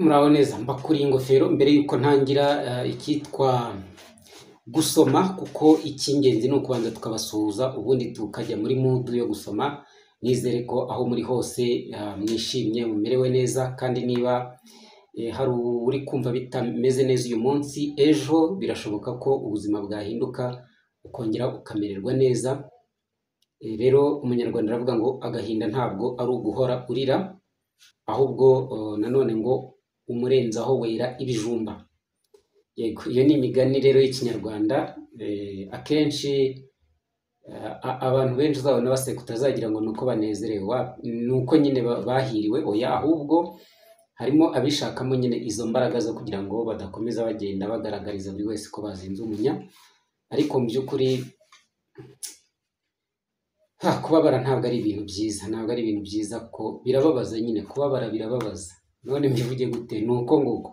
Muraho neza, mbakuriye ingofero mbere y'uko ntangira icyitwa gusoma, kuko icy'ingenzi ni ukubanza tukabasuhuza, ubundi tukajya muri mood yo gusoma. Nizere ko aho muri hose mwishimye, mumerewe neza, kandi niba hari uri kumva bitameze neza uyu munsi, ejo birashoboka ko ubuzima bwahinduka ukongera ukamererwa neza. Rero Umunyarwanda aravuga ngo agahinda ntabwo ari uguhora urira, ahubwo nanone ngo umurenzaho wera ibijumba. Yego, iyo ni imigani rero y'Ikinyarwanda. Akenshi abantu benshi uzabona baseka, utazagira ngo ni uko banezerewe, ni uko nyine bahiriwe, oya, ahubwo harimo abishakamo nyine izo mbaraga zo kugira ngo badakomeza bagenda bagaragariza buri wese ko bazinze umunya. Ariko mu by'ukuri kubabara ntabwo ari ibintu byiza, ntabwo ari ibintu byiza, ko birababaza nyine, kubabara birababaza. None mbivuge gute? Ni uko nguko.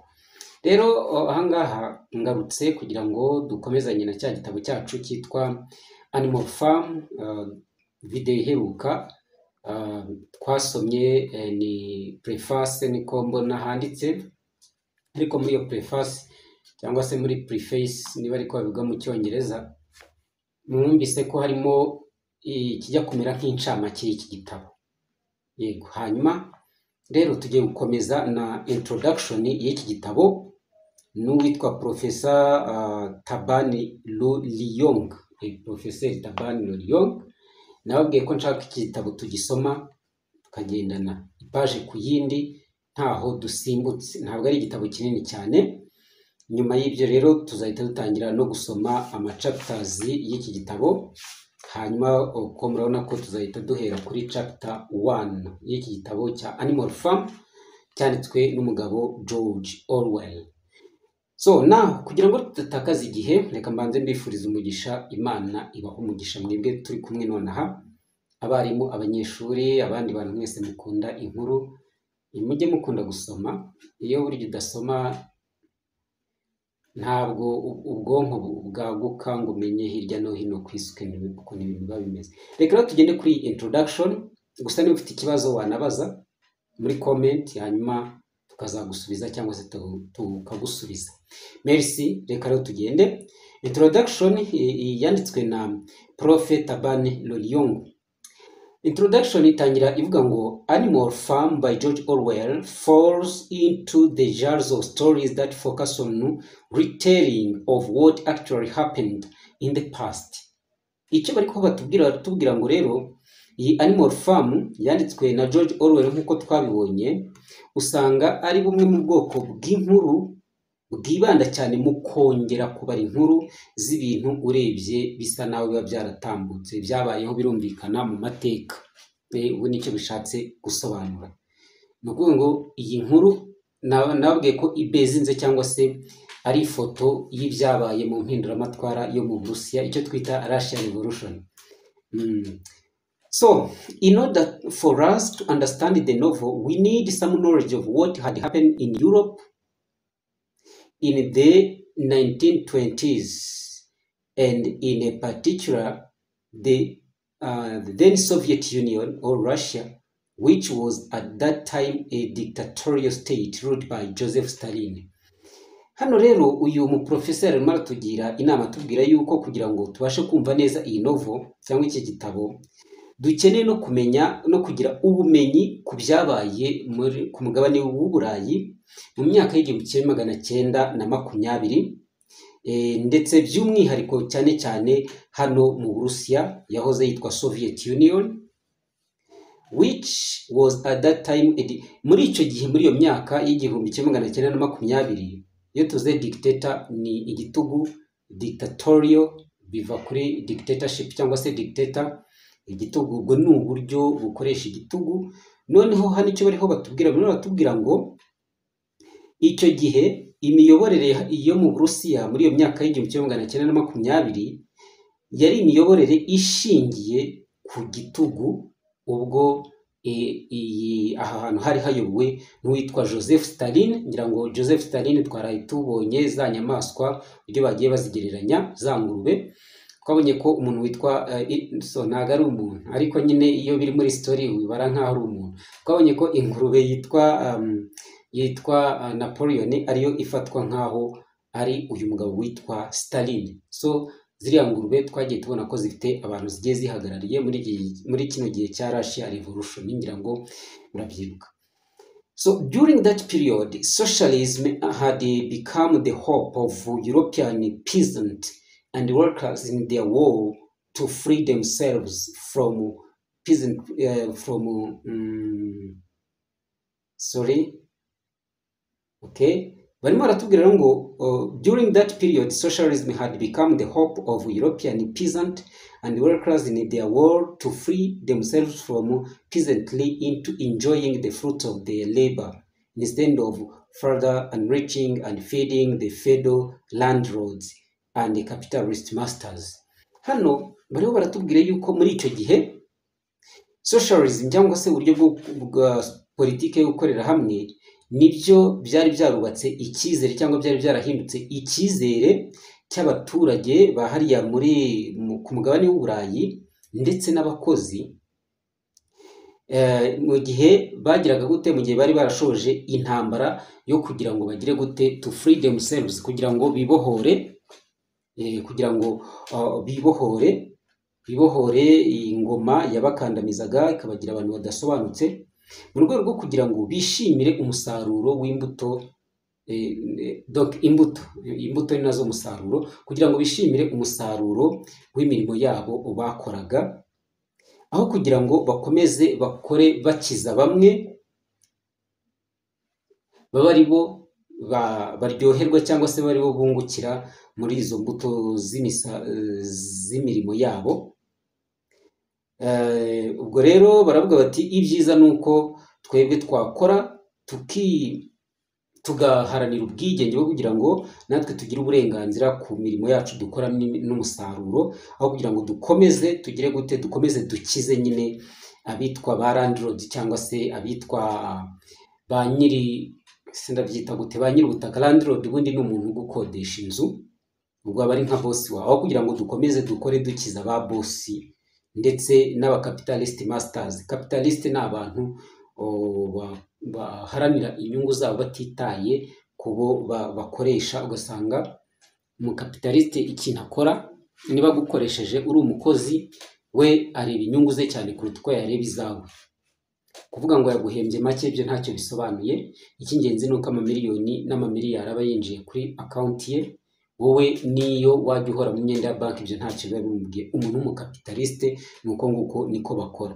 Rero ahangaha ngarutse kugira ngo dukomezanye na cya gitabo cyacu cyitwa Animal Farm. Video iheruka twasomye ni preface, niko mbona handitse, ariko muri iyo preface cyangwa se muri preface, niba ariko babivuga mu Cyongereza, mwumvise ko harimo ikijya kumera nk'incamake y'iki gitabo. Yego, hanyuma rero tugiye gukomeza na introduction y'iki gitabo n'uwitwa Professor Tabani Loliyong. Professor Tabani Loliyong, nababwiye ko nshaka iki gitabo tugisoma tukagendana ipaje ku yindi, ntaho dusimbutse. Ntabwo ari igitabo kinini cyane. Nyuma y'ibyo rero tuzahita dutangira no gusoma amachapters y'iki gitabo. Hanyuma uko murabona ko tuzahita duhera kuri chapter 1 y'iki gitabo cya Animal Farm cyanditswe n'umugabo George Orwell. So now, kugira ngo tudatakaza igihe, reka mbanze mbifuriza umugisha. Imana ibaha umugisha mwebwe turi kumwe nonaha, abarimu, abanyeshuri, abandi bantu mwese mukunda inkuru. Mujye mukunda gusoma. Iyo burya udasoma, ntabwo ubwonko bwaguka ngo umenye hirya no hino ku isi ukuntu ibintu biba bimeze. Reka rero tugende kuri iyi introduction. Gusa niba ufite ikibazo wanabaza muri comment, hanyuma tukazagusubiza cyangwa se tukagusubiza. Merci. Reka rero tugende. Introduction yanditswe na Prof Tabani Loliyong. Introduction itangira ivuga ngo: "Animal Farm by George Orwell falls into the genres of stories that focus on retelling of what actually happened in the past." Icyo bari ko batubwira, baratubwira ngo rero iyi Animal Farm yanditswe na George Orwell, nk'uko twabibonye, usanga ari bumwe mu bwoko bw'inkuru bwibanda cyane mu kongera kubara inkuru z'ibintu urebye bisa naho biba byaratambutse, byabayeho, birumvikana mu mateka. Ubu nicyo bishatse gusobanura. Ni ukuvuga ngo iyi nkuru nababwiye ko ibezinze cyangwa se ari ifoto y'ibyabaye mu mpinduramatwara yo mu Burusiya, icyo twita Russian Revolution. So, in order for us to understand the novel, we need some knowledge of what had happened in Europe in the 1920s, and in a particular, the then Soviet Union or Russia, which was at that time a dictatorial state ruled by Joseph Stalin. Hano rero uyu muprofeseri arimo aratugira inama, atubwira yuko kugira ngo tubashe kumva neza iyi novel cyangwa iki gitabo, dukeneye no kumenya no kugira ubumenyi ku byabaye ku mugabane w'Uburayi mu myaka y'1920, ndetse by'umwihariko cyane cyane hano mu Burusiya yahoze yitwa Soviet Union, which was at that time muri icyo gihe, muri iyo myaka y'1920. Iyo tuze dictator ni igitugu, dictatorial biva kuri dictatorship cyangwa se dictator, igitugu. Ubwo ni uburyo bukoresha igitugu. Noneho hano icyo bariho batubwira, bariho baratubwira ngo icyo gihe imiyoborere yo mu Burusiya muri iyo myaka y'1920 yari imiyoborere ishingiye ku gitugu, ubwo iyi aha hantu hari hayobowe n'uwitwa Joseph Stalin. Ngira ngo Joseph Stalin twaraye tubonye za nyamaswa uburyo bagiye bazigereranya, za ngurube. Twabonye ko umuntu witwa so ntabwo ari umuntu, ariko nyine iyo biri muri story wibara nk'aho ari umuntu. Twabonye ko ingurube yitwa yitwa Napoleon ariyo ifatwa nk'aho ari uyu mugabo witwa Stalin. So ziriya ngurube twagiye tubona ko zifite abantu zigiye zihagarariye muri kino gihe cya Russia Revolution, ngira ngo murabyibuka. So during that period, socialism had become the hope of European peasants and workers in their war to free themselves from peasant from sorry, okay, barimo baratubwira rero ngo during that period, socialism had become the hope of European peasant and workers in their war to free themselves from peasantry into enjoying the fruits of their labor instead of further enriching and feeding the feudal landlords and the capitalist masters. Hano bariho baratubwira yuko muri icyo gihe socialism cyangwa se uburyo bwa politiki yo gukorera hamwe nibyo byari byarubatse icyizere cyangwa byari byarahindutse icyizere cy'abaturage ba hariya ku mugabane w'Uburayi ndetse n'abakozi, mu gihe bagiraga gute, mu gihe bari barashoje intambara yo kugira ngo bagire gute, to free themselves, kugira ngo bibohore, kugira ngo bibohore ingoma yabakandamizaga ikabagira abantu badasobanutse, mu rwego rwo kugira ngo bishimire umusaruro w'imbuto, donc imbuto ni nazo umusaruro, kugira ngo bishimire umusaruro w'imirimo yabo bakoraga, aho kugira ngo bakomeze bakore bakiza bamwe baba ari bo baryoherwa cyangwa se bari bo bungukira muri izo mbuto z'imirimo yabo. Ubwo rero baravuga bati ibyiza ni uko twebwe twakora tugaharanira ubwigenge bwo kugira ngo natwe tugire uburenganzira ku mirimo yacu dukora n'umusaruro, aho kugira ngo dukomeze tugire gute, dukomeze dukize nyine abitwa ba landlord cyangwa se abitwa ba nyiri, sindabyita gute, ba nyiri ubutaka. Landlord ubundi ni umuntu ugukodesha inzu, ubwo aba ari nka boss wawe, aho kugira ngo dukomeze dukore dukiza ba boss ndetse n'abacapitalist masters. Capitalist ni abantu baharanira inyungu zabo batitaye ku bo bakoresha. Ugasanga umukapitaliste ikintu akora, niba agukoresheje uri umukozi we, areba inyungu ze cyane kuruta uko yareba izawe. Kuvuga ngo yaguhembye make ibyo ntacyo bisobanuye, icy'ingenzi ni uko amamiliyoni n'amamiliyari aba yinjiye kuri account ye, wowe niyo wajya uhora mu myenda ya banki ibyo ntacyo biba bimubwiye. Umuntu w'umukapitaliste ni uko nguko niko bakora.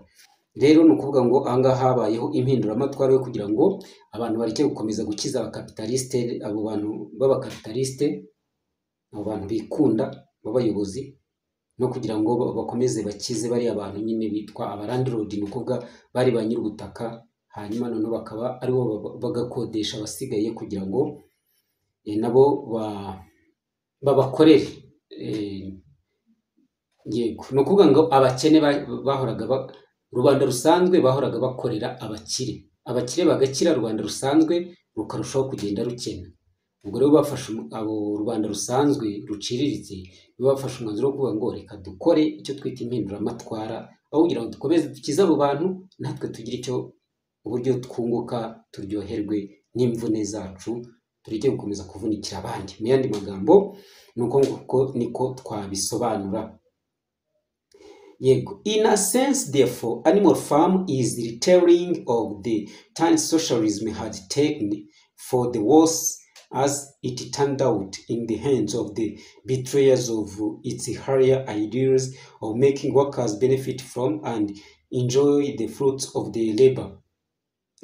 Rero ni ukuvuga ngo aha ngaha habayeho impinduramatwara yo kugira ngo abantu bareke gukomeza gukiza abakapitaliste, abo bantu b'abakapitaliste, abo bantu bikunda b'abayobozi, no kugira ngo bakomeze bakize bariya bantu nyine bitwa abalandlord, ni ukuvuga bari ba nyir'ubutaka, hanyuma noneho bakaba aribo bagakodesha abasigaye kugira ngo nabo babakorere. Yego, ni ukuvuga ngo abakene bahoraga rubanda rusanzwe bahoraga bakorera abakire, abakire bagakira, rubanda rusanzwe rukarushaho kugenda rukena. Ubwo rero bafashe abo rubanda rusanzwe ruciriritse, nibo bafashe umwanzuro wo kuvuga ngo reka dukore icyo twita impinduramatwara, aho kugira ngo dukomeze dukize abo bantu, natwe tugire icyo uburyo twunguka, turyoherwe n'imvune zacu, tureke gukomeza kuvunikira abandi. Mu yandi magambo ni uko nguko niko twabisobanura. Yego, in a sense, therefore, Animal Farm is the retelling of the turn socialism had taken for the worse, as it turned out, in the hands of the betrayers of its higher ideals of making workers benefit from and enjoy the fruits of their labor.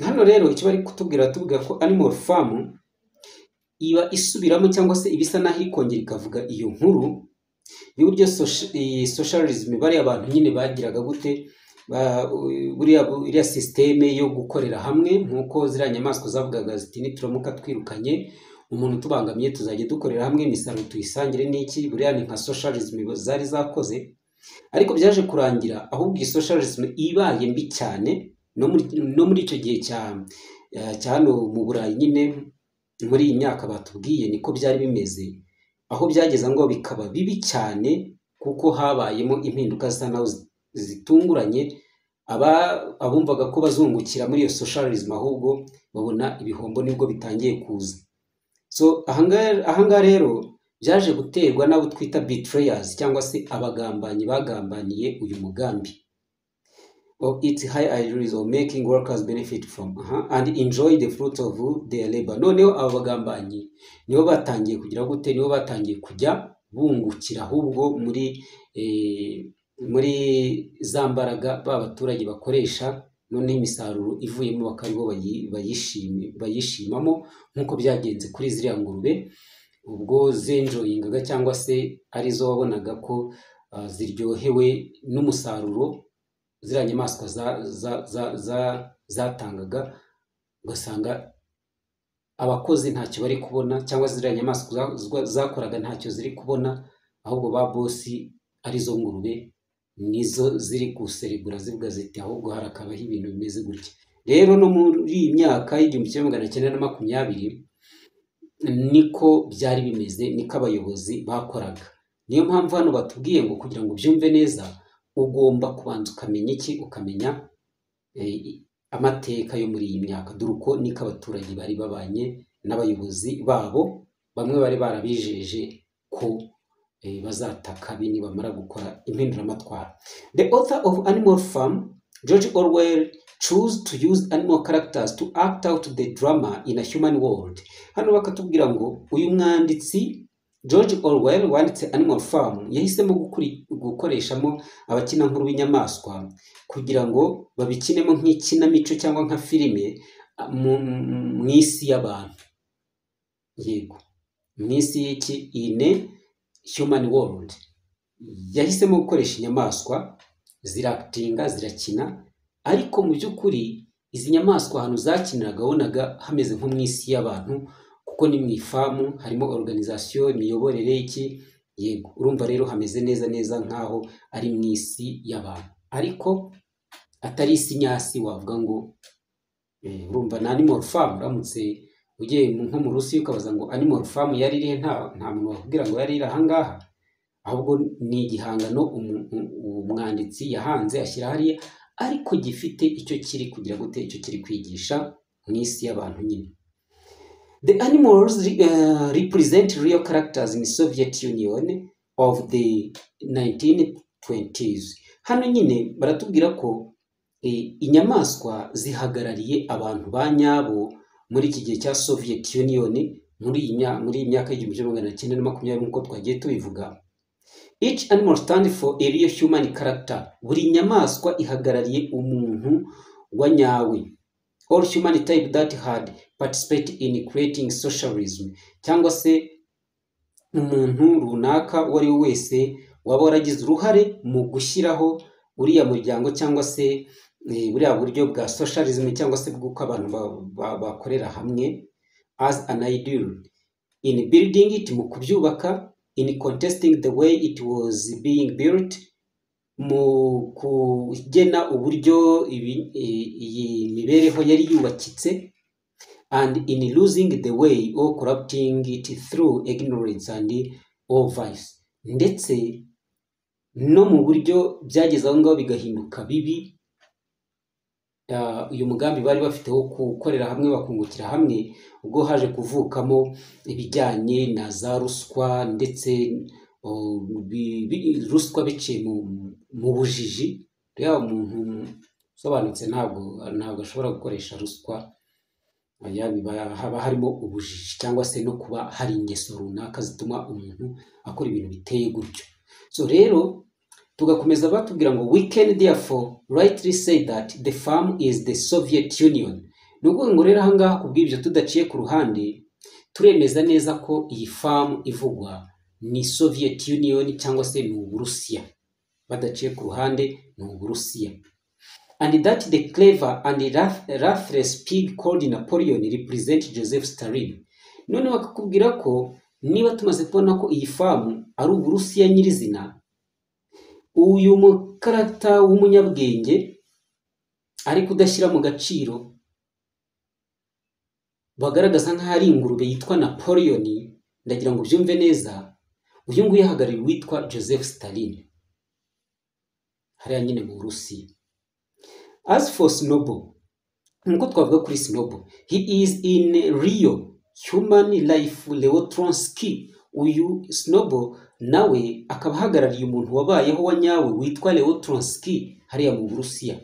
Hano rero icyo bari kutubwira, tubwira ko Animal Farm iba isubiramo cyangwa se ibisa naho ikongera ikavuga iyo nkuru y'uburyo iyi socialism, bariya abantu nyine bagiraga gute, buriya iriya système yo gukorera hamwe, nk'uko ziriya nyamaswa zavugaga ziti nituramuka twirukanye umuntu utubangamiye tuzajya dukorera hamwe, imisaruro tuyisangire n'iki, buriya ni nka socialism zari zakoze. Ariko byaje kurangira ahubwo iyi socialism ibaye mbi cyane no muri icyo gihe cya hano mu Burayi nyine muri iyi myaka batubwiye niko byari bimeze, aho byageze ngo bikaba bibi cyane kuko habayemo impinduka zisa naho zitunguranye. Abumvaga ko bazungukira muri iyo socialism ahubwo babona ibihombo nibwo bitangiye kuza. So ahangaha rero byaje guterwa n'abo twita betrayers cyangwa se abagambanyi bagambaniye uyu mugambi of its high ideals of making workers benefit from and enjoy the fruit of their labor. Noneho aba bagambanyi nibo batangiye kugira gute? Nibo batangiye kujya bungukira ahubwo muri za mbaraga ba baturage bakoresha, noneho imisaruro ivuyemo bakaba aribo bayishimamo, nk'uko byagenze kuri ziriya ngurube ubwo zenjoyingaga cyangwa se arizo wabonaga ko ziryohewe n'umusaruro ziriya nyamaswa zatangaga, ugasanga abakozi ntacyo bari kubona cyangwa se ziriya nyamaswa zakoraga ntacyo ziri kubona, ahubwo ba boss arizo ngurube nizo ziri guserebura zivuga ziti: "Ahubwo harakabaho ibintu bimeze gutya." Rero no muri iyi myaka y'1920 niko byari bimeze, niko abayobozi bakoraga. Niyo mpamvu hano batubwiye ngo kugira ngo ubyumve neza ugomba kubanza ukamenya iki? Ukamenya amateka yo muri iyi myaka. Dore uko niko abaturage bari babanye n'abayobozi babo, bamwe bari barabijeje ko bazataka nibamara gukora impinduramatwara. The author of Animal Farm, George Orwell, chose to use animal characters to act out the drama in a human world. Hano bakatubwira ngo uyu mwanditsi George Orwell wanditse Animal Farm yahisemo gukoreshamo abakinankuru b'inyamaswa kugira ngo babikinemo nk'ikinamico cyangwa nka filime mu isi y'abantu. Yego, mu isi y'iki? In human world. Yahisemo gukoresha inyamaswa, zirakitinga, zirakina, ariko mu by'ukuri izi nyamaswa ahantu zakiniraga wabonaga hameze nko mu isi y'abantu, kuko ni mu ifamu, harimo organization, imiyoborere, iki. Yego, urumva rero hameze neza neza nk'aho ari mu isi y'abantu, ariko atari isi nyasi wavuga ngo urumva na Animal Farm, uramutse ugiye nko mu Rusiya ukabaza ngo Animal Farm yari irihe, nta muntu wakubwira ngo yari iri ahangaha. Ahubwo ni igihangano umwanditsi yahanze ashyira hariya, ariko gifite icyo kiri kugira gute, icyo kiri kwigisha mu isi y'abantu nyine. The animals represent real characters in Soviet Union of the 1920s. Hano nyine baratubwira ko inyamaswa zihagarariye abantu ba nyabo muri iki gihe cya Soviet Union, muri iyi myaka y'1920, nk'uko twagiye tubivuga. Each animal stand for a real human character. Buri nyamaswa ihagarariye umuntu wa nyawe. All human type that had participated in creating socialism. Cyangwa se umuntu runaka uwo ari we wese waba waragize uruhare mu gushyiraho uriya muryango cyangwa se buriya buryo bwa socialism cyangwa se bw'uko abantu bakorera hamwe, as an ideal, in building it, mu kubyubaka, in contesting the way it was being built, mu kugena uburyo iyi mibereho yari yubakitse, and in losing the way or corrupting it through ignorance and or vice, ndetse no mu buryo byageze aho ngaho bigahinduka bibi. Uyu mugambi bari bafite wo gukorera hamwe bakungukira hamwe, ubwo haje kuvukamo ibijyanye na za ruswa ndetse ruswa biciye mu bujiji. Rero umuntu usobanutse ntabwo ashobora gukoresha ruswa. Oya, haba harimo ubujiji cyangwa se no kuba hari ingeso runaka zituma umuntu akora ibintu biteye gutyo. So rero tugakomeza batubwira ngo: "We can therefore rightly say that the farm is the Soviet Union." Ni ukuvuga ngo rero ahangaha ku bw'ibyo, tudaciye ku ruhande, turemeza neza ko iyi farm ivugwa ni Soviet Union cyangwa se ni Uburusiya. Badaciye ku ruhande, ni Uburusiya. And that the clever and ruthless pig called Napoleon represent Joseph Stalin. None bakakubwira ko niba tumaze kubona ko iyi famu ari Uburusiya nyirizina, uyu mucharacter w'umunyabwenge ariko udashyira mu gaciro bagaragaza nk'aho ari ingurube yitwa Napoleon, ndagira ngo ubyumve neza, uyu nguyu ahagarariye uwitwa Joseph Stalin hariya nyine mu Burusiya. As for Snowball, nkuko twavuga kuri Snowball, he is in real human life Leo Trotsky. Uyu Snowball nawe akaba ahagarariye umuntu wabayeho wa nyawe witwa Leo Trotsky hariya mu Burusiya.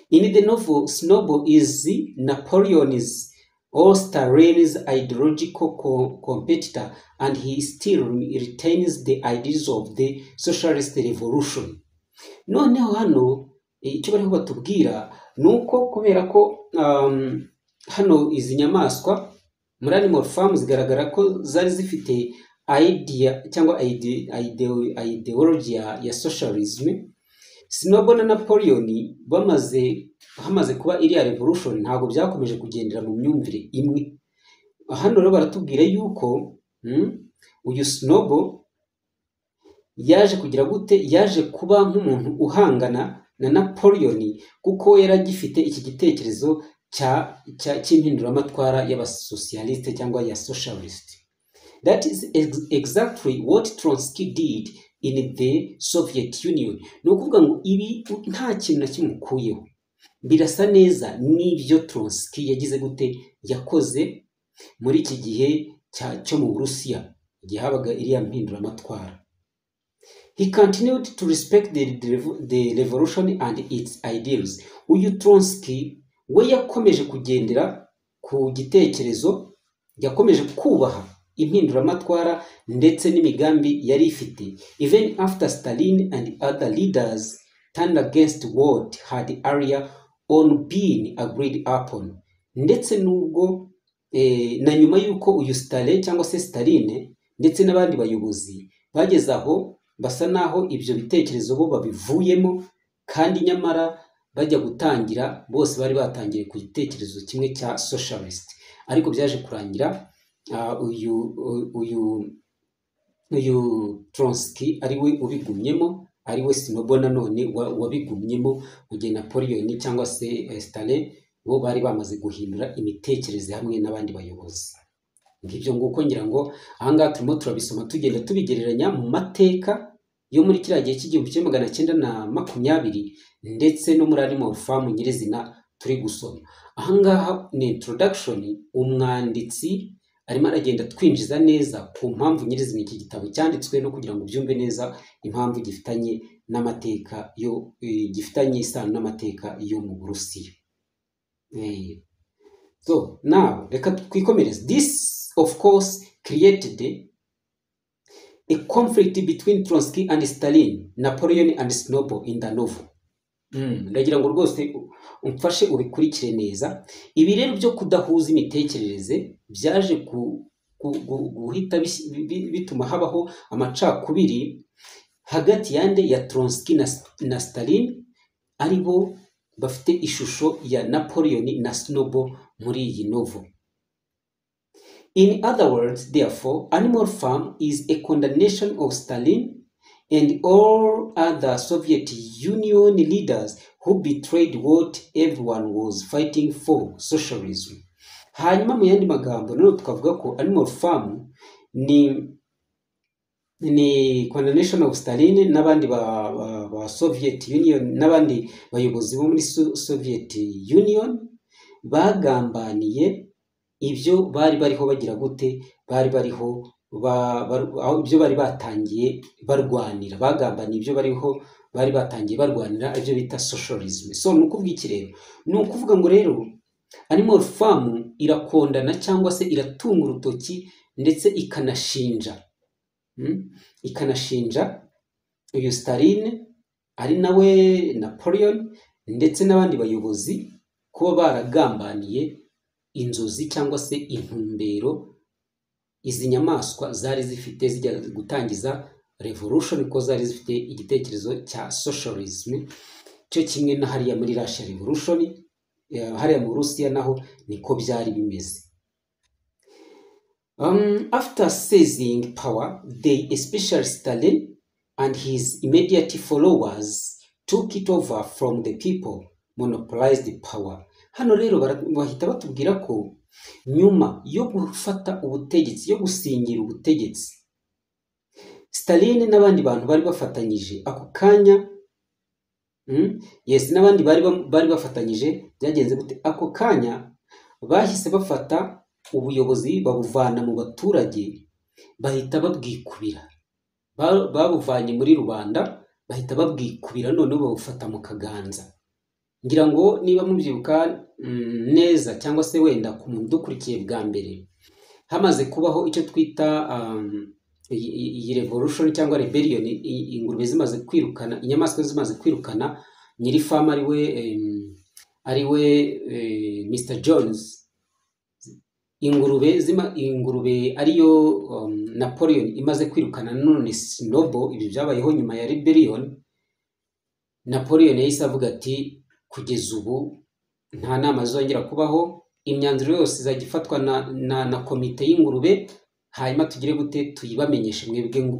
In the novel, Snowball is Napoleon's or Stalin's ideological competitor, and he still retains the ideas of the socialist revolution. Noneho hano icyo bariho batubwira ni uko kubera ko hano izi nyamaswa muri Animal Farm zigaragara ko zari zifite idea cyangwa ideology ya socialism, Snowball na Napoleon hamaze kuba iriya revolution, ntabwo byakomeje kugendera mu myumvire imwe. Hano rero baratubwira yuko uyu Snowball yaje kugira gute? Yaje kuba nk'umuntu uhangana na Napoleon, kuko yari agifite iki gitekerezo cy'impinduramatwara y'abasosiyaliste cyangwa ya socialist. That is exactly what Trotsky did in the Soviet Union. Ni ukuvuga ngo ibi nta kintu na kimwe ukuyeho, birasa neza n'ibyo Trotsky yagize gute? Yakoze muri iki gihe cyo mu Burusiya, igihe habaga iriya mpinduramatwara. He continued to respect the revolution and its ideals. Uyu Trotsky we yakomeje kugendera ku gitekerezo, yakomeje kubaha impinduramatwara ndetse n'imigambi yari ifite, even after Stalin and other leaders turned against what had earlier on been agreed upon. Ndetse nubwo na nyuma y'uko uyu Stalin cyangwa se Staline ndetse n'abandi bayobozi bageze aho basa naho ibyo bitekerezo bo babivuyemo, kandi nyamara bajya gutangira bose bari batangiye ku gitekerezo kimwe cya socialist, ariko byaje kurangira uyu Trotsky ari we ubigumyemo, ari we Snowball nanone wabigumyemo, mu gihe Napoleon cyangwa se Stalin bo bari bamaze guhindura imitekerereze hamwe n'abandi bayobozi. Ngibyo nguko. Ngira ngo ahangaha turimo turabisoma, tugenda tubigereranya mu mateka yo muri kiriya gihe cy'igihumbi kimwe magana cyenda na makumyabiri, ndetse no muri Animal Farm nyirizina turi gusoma. Ahangaha ni introduction, umwanditsi arimo aragenda twinjiza neza ku mpamvu nyirizina iki gitabo cyanditswe, no kugira ngo ubyumve neza impamvu gifitanye n'amateka yo gifitanye isano n'amateka yo mu Burusiya. So now reka twikomereze. This of course created a conflict between Trotsky and Stalin, Napoleon and Snowball in the novel. Ndagira ngo rwose umfashe ubikurikire neza. Ibi rero byo kudahuza imitekerereze byaje guhita bituma habaho amacakubiri hagati yande? Ya Trotsky na Stalin, ari bo bafite ishusho ya Napoleon na Snowball muri iyi novel. In other words, therefore, Animal Farm is a condemnation of Stalin and all other Soviet Union leaders who betrayed what everyone was fighting for, socialism. Hanyuma mu yandi magambo nanone tukavuga ko Animal Farm ni condemnation of Stalin n'abandi ba Soviet Union, n'abandi bayobozi bo muri Soviet Union bagambaniye ibyo bari bariho bagira gute? Bari bariho aho ibyo bari batangiye barwanira, bagambaniye ibyo bariho bari batangiye barwanira, ibyo bita socialism. So ni ukuvuga iki rero? Ni ukuvuga ngo rero Animal Farm irakondana cyangwa se iratunga urutoki, ndetse ikanashinja, Ikanashinja uyu Stalin ari nawe Napoleon ndetse n'abandi bayobozi kuba baragambaniye inzozi cyangwa se intumbero izi nyamaswa zari zifite zijya gutangiza revolution, ko zari zifite igitekerezo cya socialism, cyo kimwe na hariya muri Russia Revolution, hariya mu Burusiya naho niko byari bimeze. After seizing power, they, especially Stalin and his immediate followers, took it over from the people, monopolized power. Hano rero bahita batubwira ko nyuma yo gufata ubutegetsi, yo gusingira ubutegetsi, Stalin n'abandi bantu bari bafatanyije ako kanya Yes, n'abandi bari bafatanyije. Byagenze gute? Ako kanya bahise bafata ubuyobozi, babuvana mu baturage, bahita babwikubira. Babuvanye muri rubanda, bahita babwikubira, noneho babufata mu kaganza. Ngira ngo niba mubyibuka neza, cyangwa se wenda ku muntu udukurikiye bwa mbere, hamaze kubaho icyo twita iyi revolution cyangwa rebellion, ingurube zimaze kwirukana, inyamaswa zimaze kwirukana nyiri farm, ari we Mr Jones, ingurube ariyo Napoleon imaze kwirukana none Snowball, ibi byabayeho nyuma ya rebellion. Napoleon yahise avuga ati: "Kugeza ubu nta nama zizongera kubaho, imyanzuro yose izajya ifatwa na komite y'ingurube, hanyuma tugire gute? Tuyibamenyeshe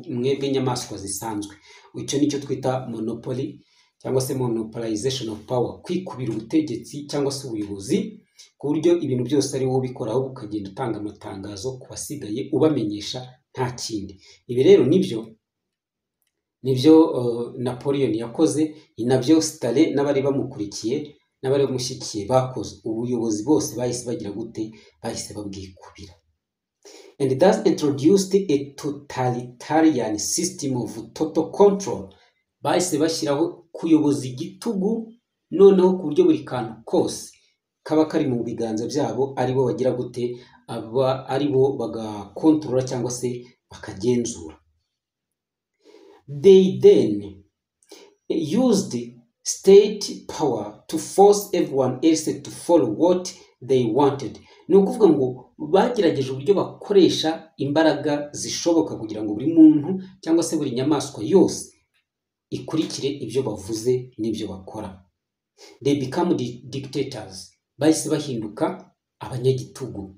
mwebwe nyamaswa zisanzwe." Icyo nicyo twita monopoly cyangwa se monopolization of power, kwikubira ubutegetsi cyangwa se ubuyobozi, ku buryo ibintu byose ari wowe ubikora, ahubwo ukagenda utanga amatangazo ku basigaye ubamenyesha, nta kindi. Ibi rero nibyo Napoleon yakoze, ni nabyo Stalin n'abari bamukurikiye n'abari bamushyigikiye bakoze. Ubuyobozi bose bahise bagira gute? Bahise babwikubira. And thus introduced a totalitarian system of total control. Bahise bashyiraho kuyoboza igitugu, noneho ku buryo buri kantu kose kaba kari mu biganza byabo, aribo bagira gute? Aba aribo bagakontorora cyangwa se bakagenzura. They then used state power to force everyone else to follow what they wanted. Ni ukuvuga ngo bagerageje uburyo bakoresha imbaraga zishoboka kugira ngo buri muntu cyangwa se buri nyamaswa yose ikurikire ibyo bavuze n'ibyo bakora. They become the dictators. Bahise bahinduka abanyagitugu,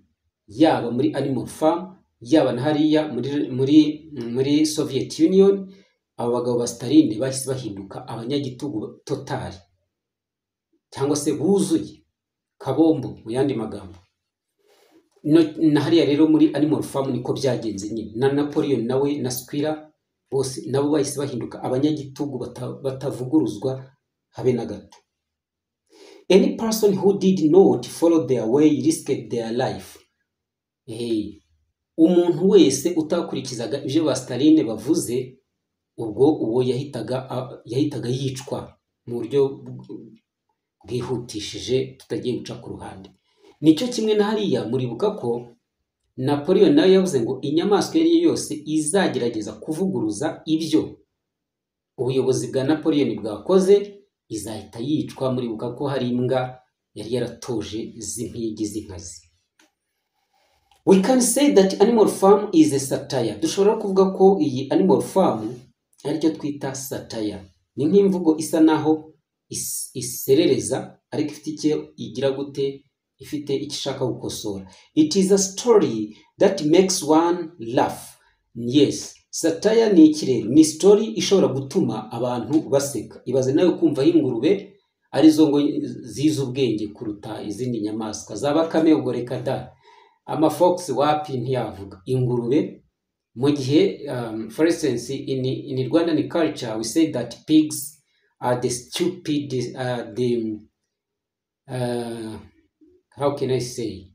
yaba muri Animal Farm, yaba na hariya muri Soviet Union. Aba bagabo ba Staline bahise bahinduka abanyagitugu total cyangwa se buzuye kabombo, mu yandi magambo. No, na hariya rero muri Animal Farm niko byagenze nyine. Na Napoleon nawe na Squealer bose nabo bahise bahinduka abanyagitugu batavuguruzwa habe na gato. Any person who did not follow their way risked their life. Hey, umuntu wese utakurikizaga ibyo ba Staline bavuze, ubwo uwo yahitaga yicwa mu buryo bwihutishije, tutagiye guca ku ruhande. Nicyo kimwe na hariya, muribuka ko Napoleon nawe yavuze ngo inyamaswa iyo ari yo yose izagerageza kuvuguruza ibyo ubuyobozi bwa Napoleon bwakoze izahita yicwa. Muribuka ko hari imbwa yari yaratoje z'impigi z'inkazi. We can say that Animal Farm is a satire. Dushobora kuvuga ko iyi Animal Farm aricyo twita satire. Ni nk'imvugo isa naho iserereza, ariko ifite icyo igira gute? Ifite icyo ishaka gukosora. It is a story that makes one laugh. Yes, satire ni iki rero? Ni story ishobora gutuma abantu baseka. Ibaze nawe kumva aho ingurube arizo ngo zizi ubwenge kuruta izindi nyamaswa za bakame, ubwo reka da, amafox wapi, ntiyavuga. Ingurube mu gihe, for instance, in Rwandan culture we say that pigs are the stupid, the how can I say,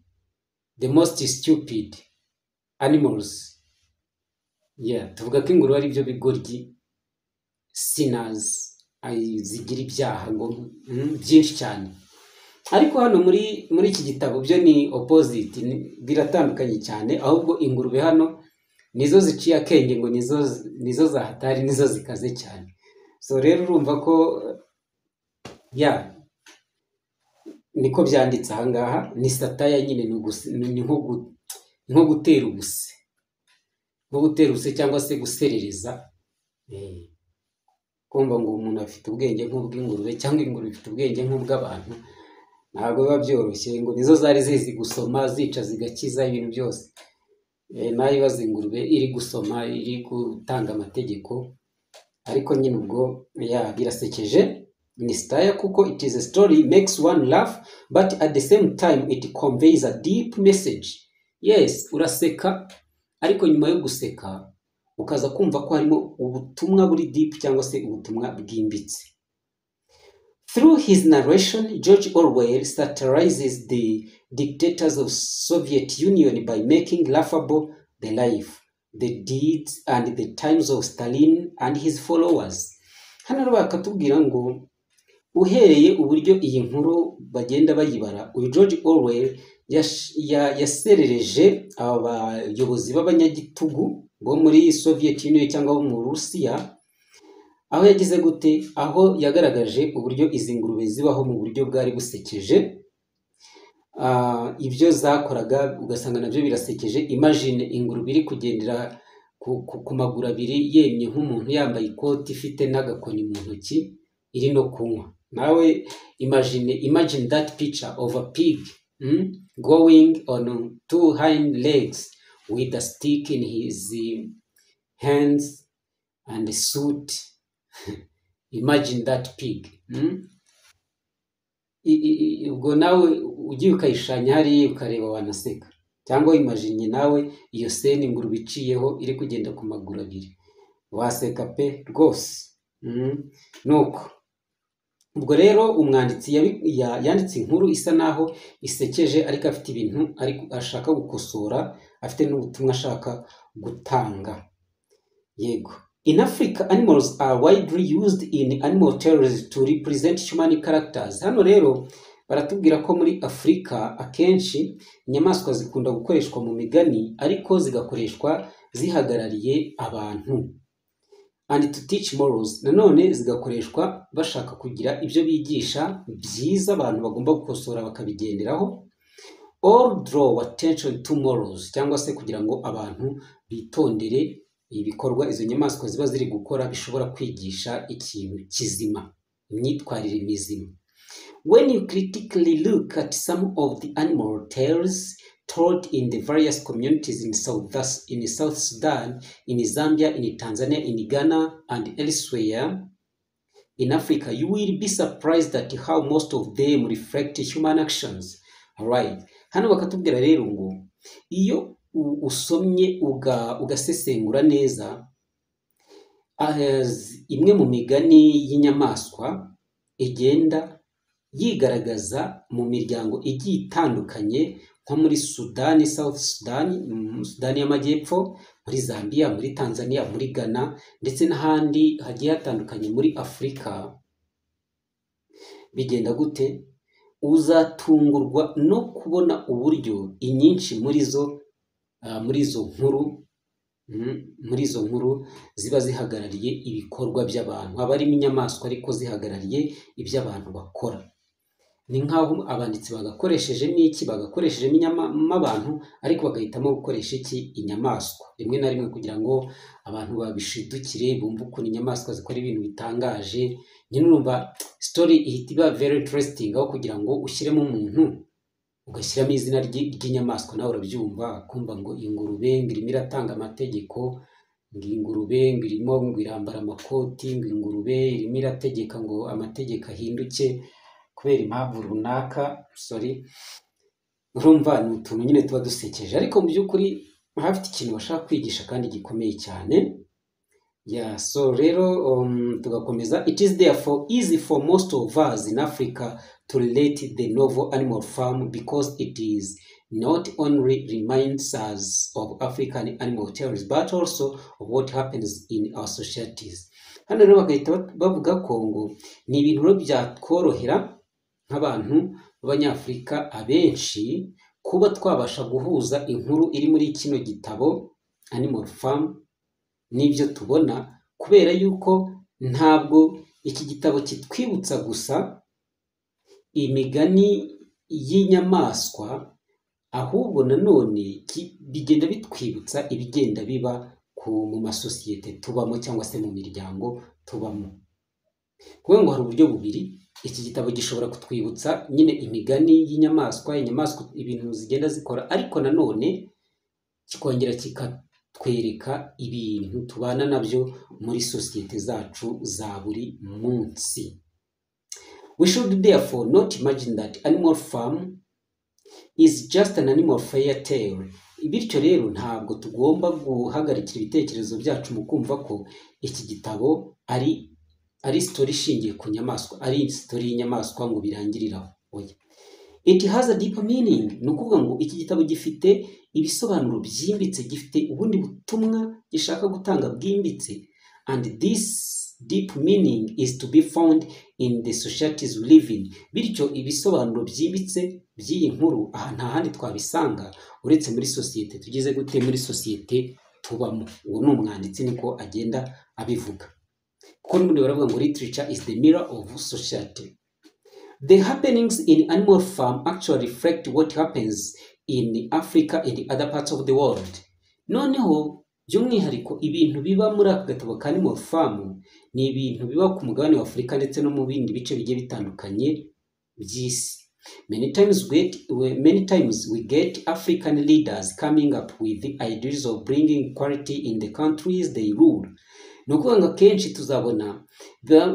the most stupid animals. Yeah, tuvuga ko ingurube ari byo bigoryi, sinners, zigira ibyaha ngo byinshi cyane. Ariko hano muri iki gitabo byo ni opposite, biratandukanye cyane. Ahubwo ingurube hano nizo ziciye akenge, ngo nizo zahatari, nizo zikaze cyane. So rero urumva ko, ya, niko byanditse ahangaha, ni satire nyine, ni nko gutera ubuse, nko gutera ubuse cyangwa se guserereza. Kumva ngo umuntu afite ubwenge nk'ubw'ingurube cyangwa ingurube ifite ubwenge nk'ubw'abantu, ntabwo biba byoroshye. Ngo nizo zari zizi gusoma, zica zigakiza, ibintu byose. Nayo ibaza ingurube iri gusoma, iri gutanga amategeko. Ariko nyine ubwo, ya, birasekeje, ni satire kuko it is a story makes one laugh, but at the same time it conveys a deep message. Yes, uraseka, ariko nyuma yo guseka ukaza kumva ko harimo ubutumwa buri deep cyangwa se ubutumwa bwimbitse. Through his narration, George Orwell satirizes the dictators of Soviet Union by making laughable the life, the deeds and the times of Stalin and his followers. Hano rero bakatubwira ngo uhereye uburyo iyi nkuru bagenda bayibara, uyu George Orwell yaserereje aba bayobozi b'abanyagitugu bo muri Soviet Union cyangwa bo mu Burusiya, aho yagize gute? Aho yagaragaje uburyo izi ngurube zibaho mu buryo bwari busekeje. Ibyo zakoraga ugasanga nabyo birasekeje. Imagine ingurube iri kugendera ku maguru abiri, yemye nk'umuntu, yambaye ikoti, ifite n'agakoni mu ntoki, iri no kunywa. Nawe imagine that picture of a pig going on two hind legs with a stick in his hands and a suit. Imagine that pig. Ubwo nawe ugiye ukayishushanya hariya ukareba wanaseka, cyangwa imagine nawe iyo scene, ingurube iciyeho iri kugenda ku maguru abiri, waseka pe rwose. Nuko ubwo rero umwanditsi yanditse inkuru isa naho isekeje, ariko afite ibintu ashaka gukosora, afite n'ubutumwa ashaka gutanga. Yego. In Africa, animals are widely used in animal tales to represent human characters. Hano rero baratubwira ko muri Afurika akenshi inyamaswa zikunda gukoreshwa mu migani, ariko zigakoreshwa zihagarariye abantu. And to teach morals. Nanone zigakoreshwa bashaka kugira ibyo bigisha byiza abantu bagomba gukosora bakabigenderaho. Or draw attention to morals, cyangwa se kugira ngo abantu bitondere ibikorwa izo nyamaswa ziba ziri gukora bishobora kwigisha ikintu kizima, imyitwarire mizima. When you critically look at some of the animal tales told in the various communities in South Sudan, in Zambia, in Tanzania, in Ghana, and elsewhere in Africa, you will be surprised at how most of them reflect human actions. Alright. Hano bakatubwira rero ngo iyo usomye ugasesengura neza imwe mu migani y'inyamaswa igenda yigaragaza mu miryango igiye itandukanye, nko muri Sudani, South Sudan, Sudani y'Amajyepfo, muri Zambia, muri Tanzania, muri Ghana ndetse n'ahandi hagiye hatandukanye muri Afurika, bigenda gute? Uzatungurwa no kubona uburyo inyinshi muri izo nkuru ziba zihagarariye ibikorwa by'abantu. Haba harimo inyamaswa ariko zihagarariye ibyo abantu bakora. Ni nk'aho abanditsi bagakoreshejemo iki? Bagakoreshejemo abantu, ariko bagahitamo gukoresha iki? Inyamaswa, rimwe na rimwe kugira ngo abantu babishidukire, bumve ukuntu inyamaswa zikora ibintu bitangaje. Nyine urumva story ihita iba very interesting, aho kugira ngo ushyiremo umuntu ugashyiramo izina ry'inyamaswa. Nawe urabyumva, kumva ngo ingurube ngo irimo iratanga amategeko, ngo ingurube ngo irimo ngo irambara amakoti, ngo ingurube irimo irategeka ngo amategeko ahinduke kubera impamvu runaka, sorry. Urumva ni utuntu nyine tuba dusekeje, ariko mu by'ukuri hafite ikintu bashaka kwigisha kandi gikomeye cyane. Yeah, so rero tugakomeza. It is therefore easy for most of us in Africa to relate the novel Animal Farm because it is not only reminds us of African animal tales but also of what happens in our societies. Hano rero bagahita bavuga ko ngo ni ibintu rero byatworohera nk'abantu b'Abanyafurika abenshi kuba twabasha guhuza inkuru iri muri kino gitabo Animal Farm n'ibyo tubona, kubera yuko ntabwo iki gitabo kitwibutsa gusa imigani y'inyamaswa, ahubwo nanone bigenda bitwibutsa ibigenda biba mu masosiyete tubamo cyangwa se mu miryango tubamo. Kuvuga ngo hari uburyo bubiri iki gitabo gishobora kutwibutsa nyine imigani y'inyamaswa, inyamaswa ibintu zigenda zikora, ariko nanone kikongera kikatwereka ibintu tubana nabyo muri sosiyete zacu za buri munsi. We should therefore not imagine that Animal Farm is just an animal fairy tale. Bityo rero ntabwo tugomba guhagarikira ibitekerezo byacu mu kumva ko iki gitabo ari ari story ishingiye ku nyamaswa, ari story y'inyamaswa ngo birangirire aho. Oya, it has a deeper meaning. Ni ukuvuga ngo iki gitabo gifite ibisobanuro byimbitse, gifite ubundi butumwa gishaka gutanga bwimbitse. And this deep meaning is to be found in the societies we live in. Bityo ibisobanuro byimbitse by'iyi nkuru, aha nta handi twabisanga uretse muri sosiyete tugeze gute, muri sosiyete tubamo. Uwo ni umwanditsi, niko agenda abivuga, kuko n'ubundi baravuga ngo "Literature is the mirror of society." The happenings in Animal Farm actually reflect what happens in Africa and other parts of the world. Noneho by'umwihariko, ibintu biba muri aka gatabo ka Animal Farm ni ibintu biba ku mugabane wa Afurika ndetse no mu bindi bice bigiye bitandukanye by'isi. Many times we get African leaders coming up with the ideas of bringing equality in the countries they rule. Ni ukuvuga ngo akenshi tuzabona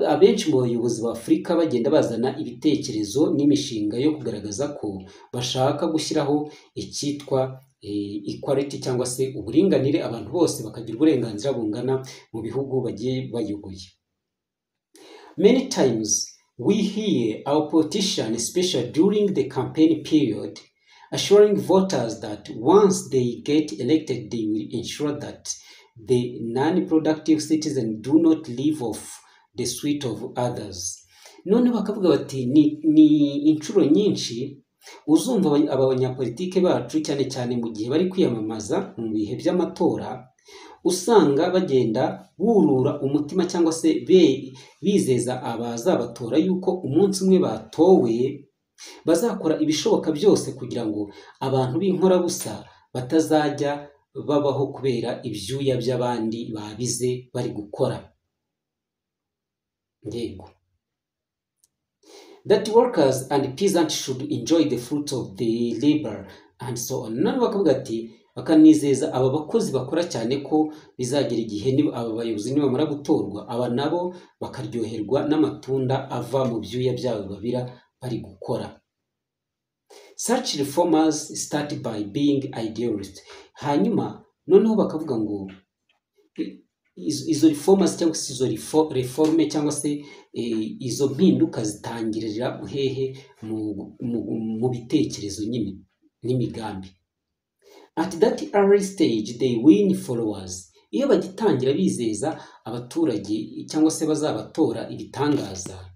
abenshi mu bayobozi ba Afurika bagenda bazana ibitekerezo n'imishinga yo kugaragaza ko bashaka gushyiraho icyitwa equality cyangwa se uburinganire, abantu bose bakagira uburenganzira bungana mu bihugu bagiye bayoboye. Many times we hear our politicians, especially during the campaign period, assuring voters that once they get elected, they will ensure that the non-productive citizens do not live off the sweat of others. None bakavuga bati ni inshuro nyinshi uzumva aba banyapolitike bacu, cyane cyane mu gihe bari kwiyamamaza mu bihe by'amatora, usanga bagenda burura umutima cyangwa se bizeza abazabatora yuko umunsi umwe batowe bazakora ibishoboka byose kugira ngo abantu b'inkorabusa batazajya babaho kubera ibyuya by'abandi babize bari gukora. Yego, that workers and peasants should enjoy the fruits of the labor and so on. None bakavuga ati, bakanizeza aba bakozi bakora cyane ko bizagera igihe aba bayobozi nibamara gutorwa, aba nabo bakaryoherwa n'amatunda ava mu byuya byabo babira bari gukora. Such reformers start by being idealists. Hanyuma noneho bakavuga ngo izo reformers cyangwa se izo réforme cyangwa se izo mpinduka zitangirira hehe? Mu bitekerezo nyine n'imigambi. At that early stage they win followers. Iyo bagitangira bizeza abaturage cyangwa se bazabatora ibitangaza,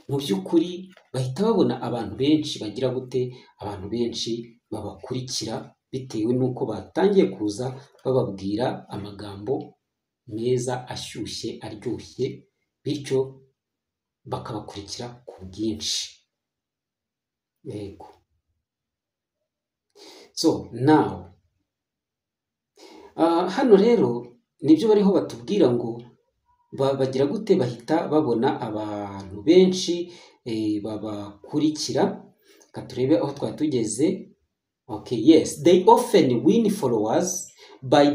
mu by'ukuri bahita babona abantu benshi bagira gute, abantu benshi babakurikira, bitewe n'uko batangiye kuza bababwira amagambo meza, ashyushye, aryoshye, bityo bakabakurikira ku bwinshi. Yego, so now hano rero nibyo bariho batubwira ngo bagira gute, bahita babona abantu benshi babakurikira. Reka turebe aho twari tugeze. Okay, yes, they often win followers by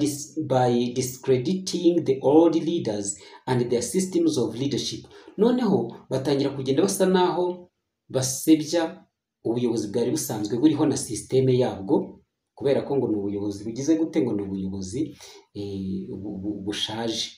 discrediting the old leaders and their systems of leadership. Noneho batangira kugenda basa naho basebya ubuyobozi bwari busanzwe buriho na système yabwo, kubera ko ngo ni ubuyobozi bugize gute, ngo ni ubuyobozi bushaje.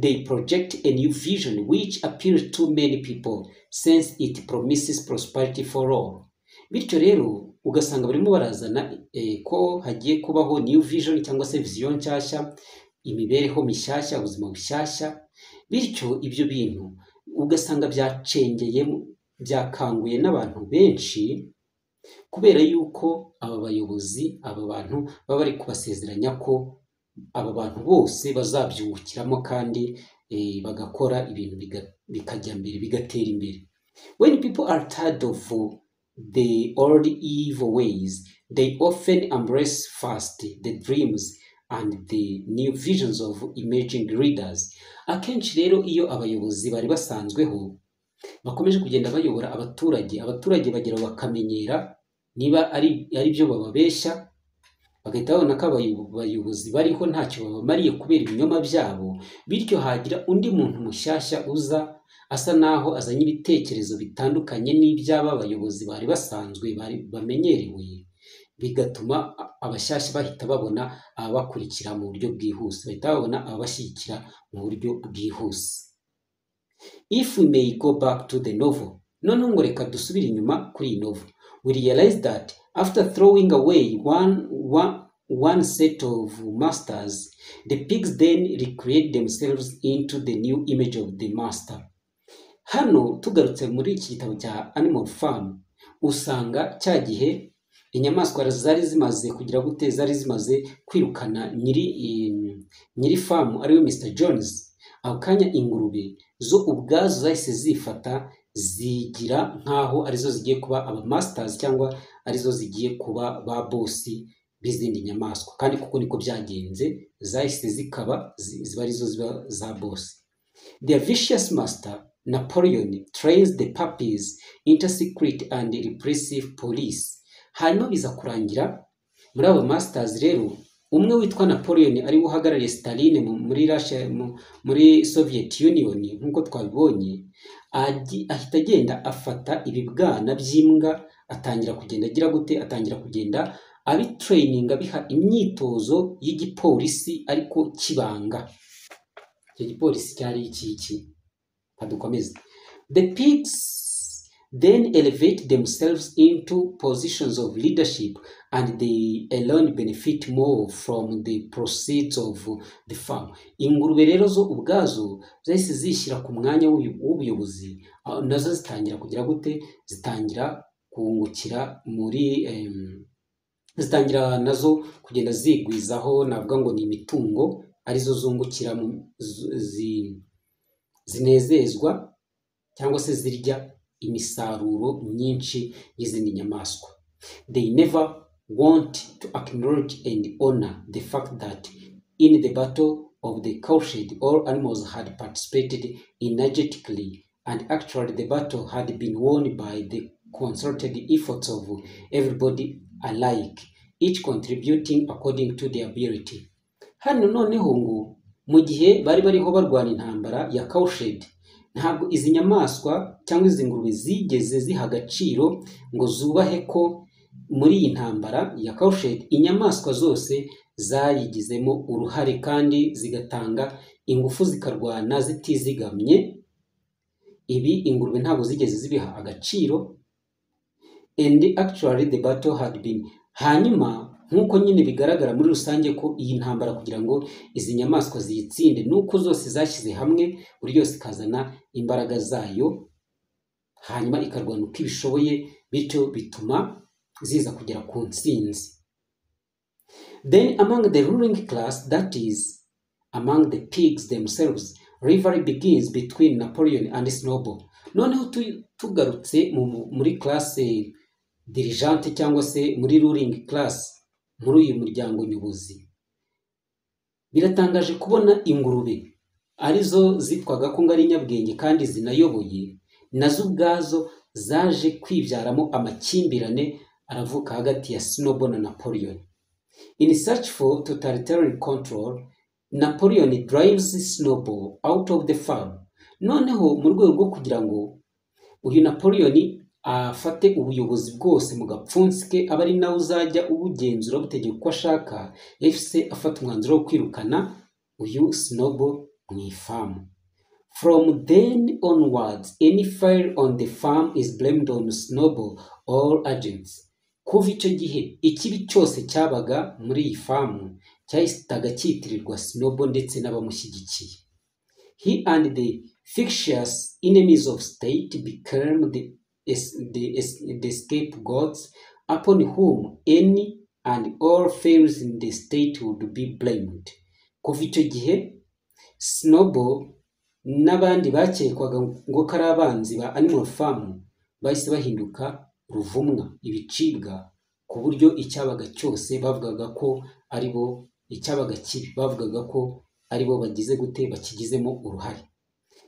They project a new vision which appeals to many people since it promises prosperity for all. Bityo rero ugasanga barimo barazana ko hagiye kubaho new vision cyangwa se vision nshyashya, imibereho mishyashya, ubuzima bushyashya. Bityo ibyo bintu ugasanga byacengeye, byakanguye n'abantu benshi, kubera yuko aba bayobozi, aba bantu baba bari kubasezeranya ko aba bantu bose bazabyungukiramo kandi bagakora ibintu bikajya mbere, bigatera imbere. When people are tired of the old evil ways, they often embrace fast the dreams and the new visions of emerging leaders. Akenshi rero iyo abayobozi bari basanzweho bakomeje kugenda bayobora abaturage, abaturage bagera bakamenyera niba ari byo bababeshya, bagahita babona ko abayobozi bariho ntacyo babamariye kubera ibinyoma byabo. Bityo hagira undi muntu mushyashya uza asa naho azanye ibitekerezo bitandukanye n'iby'aba bayobozi bari basanzwe, bari bamenyerewe, bigatuma abashyashya bahita babona ababakurikira mu buryo bwihuse, bahita babona ababashyigikira mu buryo bwihuse. If we may go back to the novel, noneho ngo reka dusubire inyuma kuri iyi novel, we realize that after throwing away one set of masters, the pigs then recreate themselves into the new image of the master. Hano tugarutse muri iki gitabo cya Animal Farm, usanga cya gihe inyamaswa zari zimaze kugira gute, zari zimaze kwirukana nyiri farm, ariwe Mr Jones. Ako kanya ingurube zo ubwazo zahise zifata, zigira nk'aho arizo zigiye kuba aba masters cyangwa arizo zigiye kuba ba boss b'izindi nyamaswa. Kandi kuko niko byagenze, zahise zikaba ziba arizo ziba za boss. Their vicious master Napoleon trains the puppies into secret and repressive police. Hanyuma biza kurangira muri abo masters rero, umwe witwa Napoleon, ariwe uhagarariye Staline muri Russia, muri Soviet Union, nk'uko twabibonye, ahita agenda afata ibibwana by'imbwa, atangira kugenda agira gute, atangira kugenda abitraininga, abiha imyitozo y'igipolisi ariko kibanga. Icyo gipolisi cyari iki iki? Kadukomeze. The pigs then elevate themselves into positions of leadership and they alone benefit more from the proceeds of the farm. Ingurube rero zo ubwazo zahise zishyira ku mwanya w'ubuyobozi, nazo zitangira kugira gute, zitangira kungukira muri zitangira nazo kugenda zigwizaho, navuga ngo ni imitungo arizo zungukira zinezezwa cyangwa se zirya imisaruro myinshi y'izindi nyamaswa. They never want to acknowledge and honor the fact that in the battle of the cowshed all animals had participated energetically and actually the battle had been won by the concerted efforts of everybody alike, each contributing according to their ability. Hano noneho ngo mu gihe bari bariho barwana intambara ya cowshed, ntabwo izi nyamaswa cyangwa izi ngurube zigeze ziha agaciro ngo zubahe ko muri iyi ntambara ya cowshed inyamaswa zose zayigizemo uruhare kandi zigatanga ingufu, zikarwana zitizigamye. Ibi ingurube ntabwo zigeze zibiha agaciro. And actually the battle had been, hanyuma nk'uko nyine bigaragara muri rusange ko iyi ntambara kugira ngo izi nyamaswa ziyitsinde nuko zose zashyize hamwe, buri yose ikazana imbaraga zayo, hanyuma ikarwana uko ibishoboye, bityo bituma ziza kugera ku ntsinzi. Then among the ruling class, that is among the pigs themselves, rivalry begins between Napoleon and Snowball. Noneho tugarutse muri classe dirigeante cyangwa se muri ruling class, muri uyu muryango nyobozi, biratangaje kubona ingurube arizo zitwaga ko ngo ari nyabwenge kandi zinayoboye, nazo ubwazo zaje kwibyaramo amakimbirane aravuka hagati ya Snowball na Napoleon. In search for totalitarian control, Napoleon drives Snowball out of the farm. Noneho mu rwego rwo kugira ngo uyu Napoleon afate ubuyobozi bwose mu gapfunsi ke, abe ari nawe uzajya ubugenzura, butegeka uko ashaka, yahise afata umwanzuro wo kwirukana uyu Snowball mu ifamu. From then onwards, any fire on the farm is blamed on Snowball or agents. Kuva icyo gihe, ikibi cyose cyabaga muri iyi famu cyahitaga cyitirirwa Snowball ndetse n'abamushyigikiye. He and the fictitious enemies of state became the scapegoats upon whom any and all failures in the state would be blamed. Kuva icyo gihe, Snowball n'abandi bakekwaga ngo ko ari abanzi ba Animal Farm bahise bahinduka ruvumwa, ibicibwa, ku buryo icyabaga cyose bavugaga ko ari bo, icyabaga kibi bavugaga ko ari bo bagize gute, bakigizemo uruhare.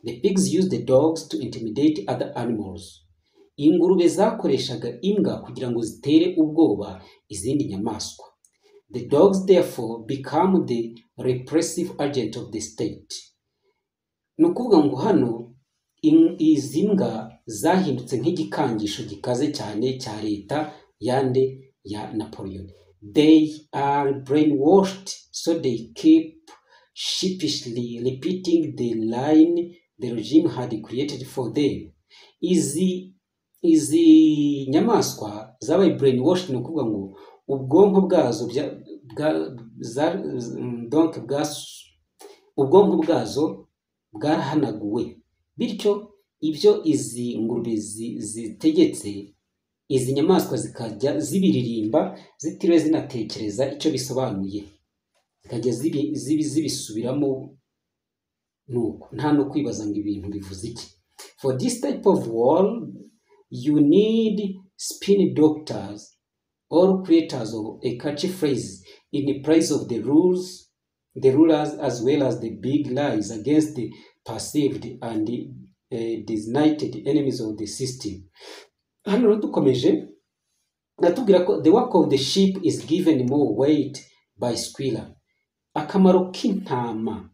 The pigs used the dogs to intimidate other animals. Ingurube zakoreshaga imbwa kugira ngo zitere ubwoba izindi nyamaswa. The dogs therefore become the repressive agent of the state. Ni ukuvuga ngo hano izi mbwa zahindutse nk'igikangisho gikaze cyane cya leta yande, ya Napoleon. They are brainwashed so they keep sheepishly repeating the line the regime had created for them. Izi nyamaswa zabaye brainwashed, ni ukuvuga ngo ubwonko bwazo donc ubwonko bwazo bwarahanaguwe, bityo ibyo izi ngurube zitegetse, izi nyamaswa zikajya zibiririmba zitiriwe zinatekereza icyo bisobanuye, zikajya zibisubiramo, nuko nta no kwibaza ngo ibintu bivuze iki. For this type of world, you need spin doctors or creators of a catchy phrase in praise of the rules, the rulers, as well as the big lies against the perceived and designated enemies of the system. Hano rero dukomeje, natubwira ko the work of the sheep is given more weight by Squealer. Akamaro k'intama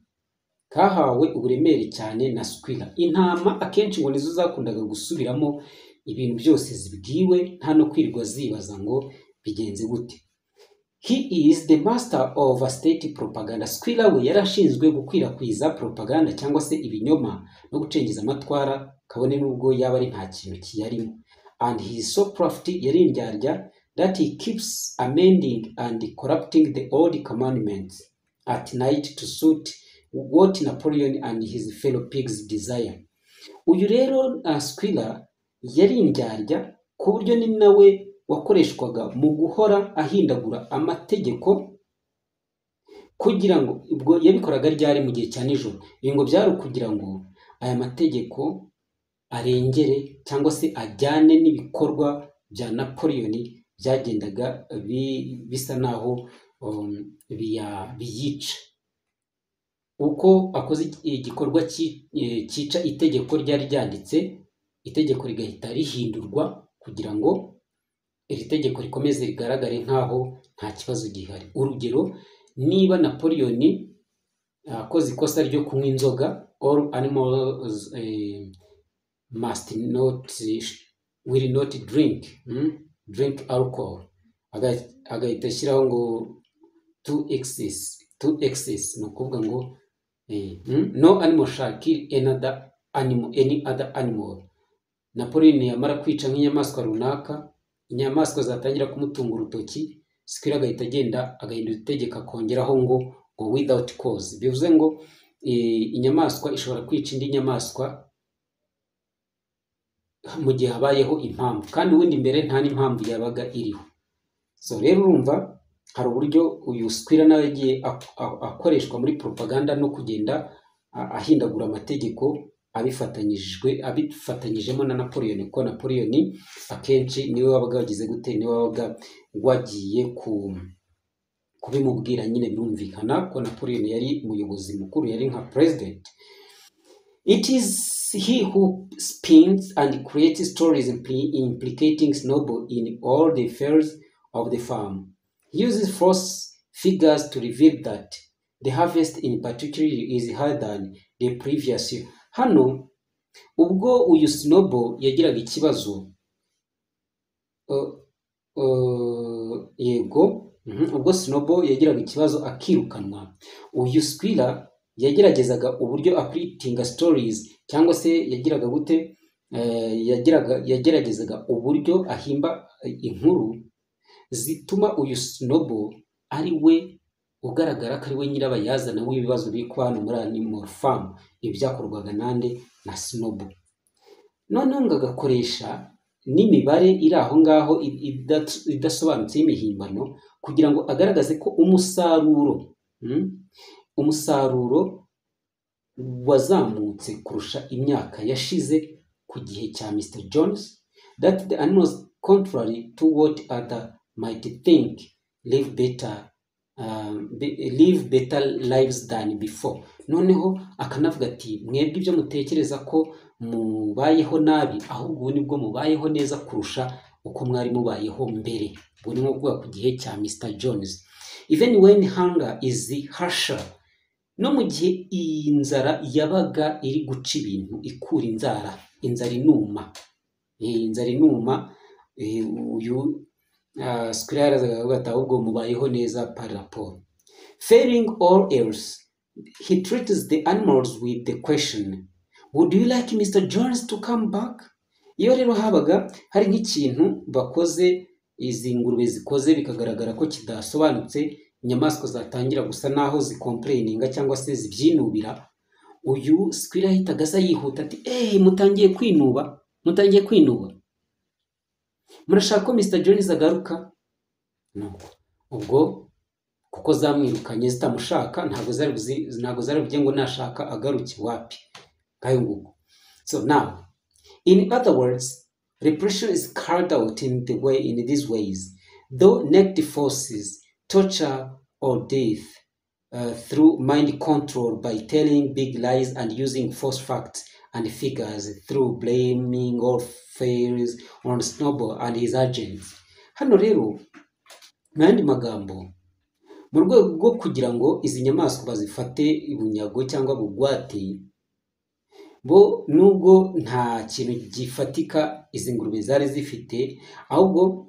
kahawe uburemere cyane na Squealer. Intama akenshi ngo nizo zakundaga gusubiramo ibintu byose zibwiwe, nta no kwirirwa zibaza ngo bigenze gute. He is the master of a state propaganda. Squealer we yari ashinzwe gukwirakwiza propaganda cyangwa se ibinyoma no gucengeza amatwara, kabone n'ubwo yaba ari nta kintu kiyarimo. And he is so crafty, yari indyarya, that he keeps amending and corrupting the old commandments at night to suit what Napoleon and his fellow pigs desire. Uyu rero Squealer yari indyarya ku buryo ni nawe wakoreshwaga mu guhora ahindagura amategeko kugira ngo, ubwo yabikoraga ryari? Mu gihe cya nijoro. Ibi ngo byari ukugira ngo aya mategeko arengere cyangwa se ajyane n'ibikorwa bya Napoleon byagendaga bisa naho biyica. Uko akoze igikorwa cyica itegeko ryari ryanditse, itegeko rigahita rihindurwa kugira ngo iri tegeko rikomeze rigaragare nk'aho nta kibazo gihari. Urugero, niba Napoleon akoze ikosa ryo kunywa inzoga, all animals must not, will not drink alcohol, agahita ashyiraho ngo to excess, to excess, ni ukuvuga ngo no animal shall kill another animal, any other animal. Napoleon yamara kwica nk'inyamaswa runaka, inyamaswa zatangira kumutunga urutoki, Squealer agahita agenda agahindura itegeko, akongeraho ngo without cause, bivuze ngo inyamaswa ishobora kwica indi nyamaswa mu gihe habayeho impamvu, kandi ubundi mbere nta n'impamvu yabaga iriho. So rero urumva hari uburyo uyu Squealer nawe yagiye akoreshwa muri propaganda no kugenda ahindagura amategeko abifatanyijemo na Napoleon, kuko Napoleon akenshi niwe wabaga wagize gute? Niwe wabaga wagiye ku kubimubwira nyine. Birumvikana ko Napoleon yari umuyobozi mukuru, yari nka president. It is he who spins and creates stories implicating Snowball in all the affairs of the farm. He uses false figures to reveal that the harvest in particular is higher than the previous year. Hano ubwo uyu Snowball yagiraga ikibazo, yego, ubwo Snowball yagiraga ikibazo akirukanwa, uyu Squealer yageragezaga uburyo acreatinga stories, cyangwa se yagiraga gute? Yageragezaga uburyo ahimba inkuru zituma uyu Snowball ari we ugaragara ko ari we nyirabayazana w'ibibazo biri kuba hano muri Animal Farm. Ibi byakorwaga nande? Na Snowball. Noneho ngo agakoresha n'imibare iri aho ngaho idasobanutse y'imihimbano kugira ngo agaragaze ko umusaruro wazamutse kurusha imyaka yashize ku gihe cya Mr Jones, that the animals, contrary to what other might think, live better lives than before. Noneho akanavuga ati: "Mwebwe ibyo mutekereza ko mubayeho nabi, ahubwo ubu nibwo mubayeho neza kurusha uko mwari mubayeho mbere." Ubwo ni nko kuvuga ku gihe cya Mr Jones. Even when hunger is harsher, no mu gihe iyi nzara yabaga iri guca ibintu, ikura inzara, inzara inuma, inzara inuma, uyu Squealer yarazaga akavuga ati: "Ahubwo mubayeho neza par rapport." Failing all else, he treats the animals with the question, Would you like Mr. Jones to come back? Iyo rero habaga hari nk'ikintu bakoze, izi ngurube zikoze, bikagaragara ko kidasobanutse, inyamaswa zatangira gusa naho zicomplaininga cyangwa se zibyinubira, uyu Squealer yahitaga aza yihuta ati: "Eee, mutangiye kwinuba, mutangiye kwinuba, murashaka ko Mr. Jones agaruka?" Nuko ubwo kuko zamwirukanye zitamushaka, ntabwo zari buvuge ngo nashaka agaruke. Wapi, ngayo nguko. So now, in other words, repression is carried out in these ways: though naked forces, torture or death, through mind control by telling big lies and using false facts and figures, through blaming all failures on Snowball and his agents. Hano rero, mu yandi magambo, mu rwego rwo kugira ngo izi nyamaswa bazifate bunyago cyangwa bugwate, bo nubwo nta kintu gifatika izi ngurube zari zifite, ahubwo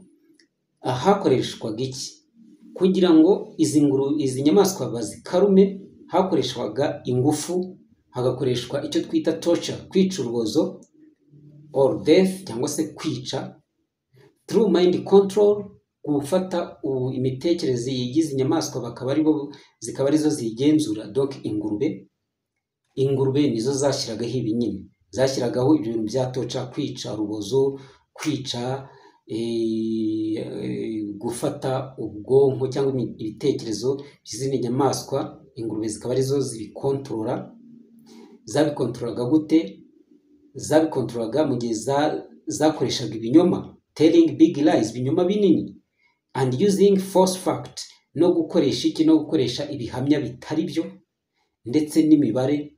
hakoreshwaga iki kugira ngo izi nyamaswa bazikarume? Hakoreshwaga ingufu, hagakoreshwa icyo twita torture, kwica urubozo, or death, cyangwa se kwica, through mind control, gufata imitekerereze yigize inyamaswa, bakaba aribo zikaba arizo ziyigenzura. Donc ingurube nizo zashyiragaho ibi nyine, zashyiragaho ibyo bintu bya torture, kwica urubozo, kwica, gufata ubwonko cyangwa ibitekerezo by'izindi nyamaswa, ingurube zikaba arizo zibikontorora. Zabikontorolaga gute? Zabikontorolaga mu gihe zakoreshaga ibinyoma, telling big lies, ibinyoma binini, and using false fact, no gukoresha iki? No gukoresha ibihamya bitari byo ndetse n'imibare,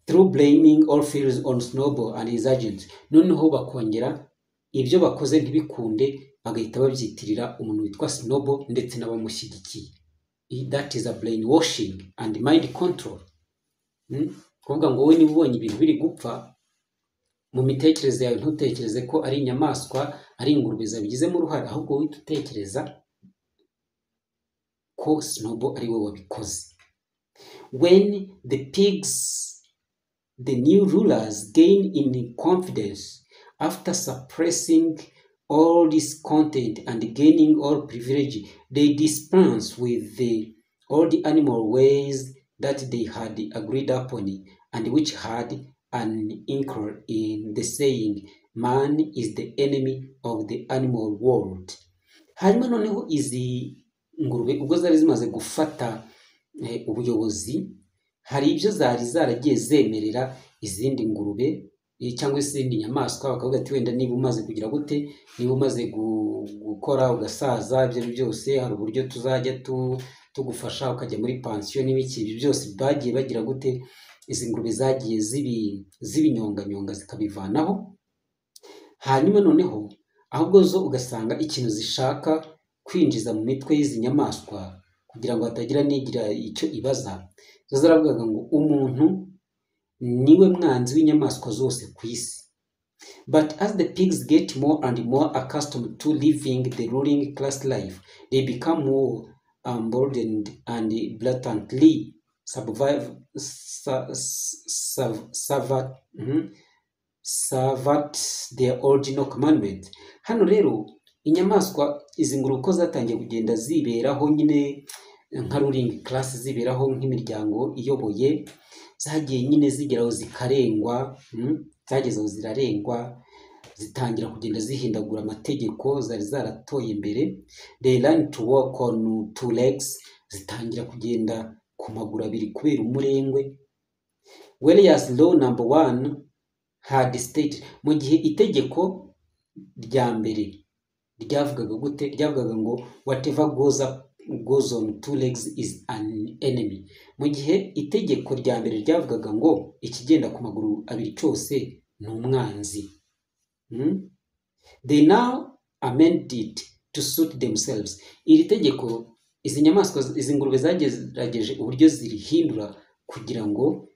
through blaming all failures on Snowball and his agents. Noneho bakongera ibyo bakoze ntibikunde, bagahita babyitirira umuntu witwa Snowball ndetse n'abamushyigikiye. That is a brainwashing and mind control. Kuvuga ngo wowe niba ubonye ibintu biri gupfa, mu mitekerereze yawe ntutekereze ko ari inyamaswa, ari ingurube zabigizemo uruhare, ahubwo uhita utekereza ko Snowball ari we wabikoze. When the pigs, the new rulers, gain in confidence after suppressing all this content and gaining all privilege, they dispense with the old animal ways that they had agreed upon and which had an anchor in the saying, "Man is the enemy of the animal world." Hanyuma noneho izi ngurube ubwo zari zimaze gufata ubuyobozi, hari ibyo zari zaragiye zemerera izindi ngurube cyangwa izindi nyamaswa, bakavuga ati: "Wenda niba umaze kugira gute, niba umaze gukora ugasaza, ibyo ari byo byose hari uburyo tuzajya tugufasha ukajya muri pansiyo n'ibiki." Ibyo byose bagiye bagira gute? Izi ngurube zagiye zibinyonganyonga, zikabivanaho. Hanyuma noneho ahubwo zo ugasanga ikintu zishaka kwinjiza mu mitwe y'izi nyamaswa kugira ngo hatagira n'igira icyo ibaza, zo zaravugaga ngo umuntu niwe mwanzi w'inyamaswa zose ku isi. But as the pigs get more and more accustomed to living the ruling class life, they become more emboldened and blatantly subvert their original commandment. Hano rero inyamaswa, izi ngurube, uko zatangiye kugenda ziberaho nyine nka ruling class, ziberaho nk'imiryango iyoboye, zagiye nyine zigeraho zikarengwa, zageze aho zirarengwa, zitangira kugenda zihindagura amategeko zari zaratoye mbere. They learn to walk on two legs, zitangira kugenda ku maguru abiri kubera umurengwe. Whereas law number one had stated, mu gihe itegeko rya mbere ryavugaga gute? Ryavugaga ngo "Whatever goes up goes on two legs is an enemy." Mu gihe itegeko rya mbere ryavugaga ngo ikigenda ku maguru abiri cyose ni umwanzi. They now amended it to suit themselves. Iri tegeko, izi nyamaswa, izi ngurube zagerageje uburyo zirihindura kugira ngo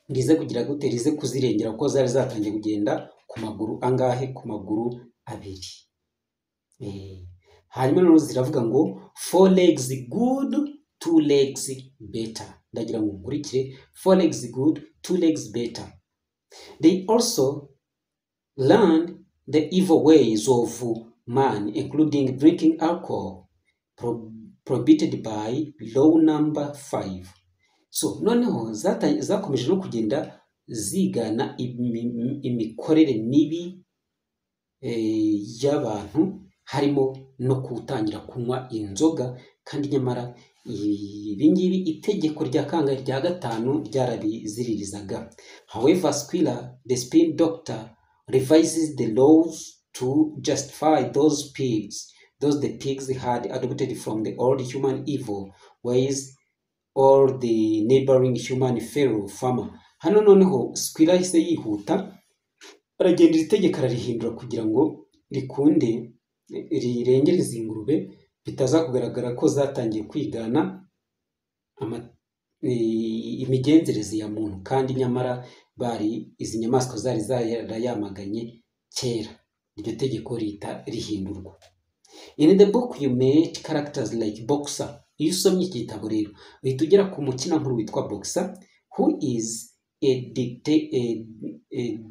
rize kugira gute? Rize kuzirengera, kuko zari zatangiye kugenda ku maguru angahe? Ku maguru abiri. Hanyuma noneho ziravuga ngo "Four legs good two legs better. Ndagira ngo nkurikire: four legs good, two legs better. They also learned the evil ways of man, including drinking alcohol, prohibited by law number 5. So noneho zakomeje no kugenda zigana imikorere mibi y'abantu, harimo no gutangira kunywa inzoga, kandi nyamara ibi ngibi itegeko rya kangahe? Rya gatanu ryarabiziririzaga. However, Squealer, the spin doctor, revises the laws to justify those the pigs had adopted from the old human evil ways or the neighboring human fellow farmer. Hano noneho Squealer yahise yihuta, aragenda, iri tegeko ararihindura kugira ngo rikunde rirengere izi ngurube, bitaza kugaragara ko zatangiye kwigana imigenzereze ya muntu, kandi nyamara bari izi nyamaswa zari zarayamaganye kera. Iryo tegeko rihita rihindurwa. In the book you meet characters like Boxer. Iyo usomye iki gitabo rero, uhita ugera ku mukinankuru witwa Boxer, who is a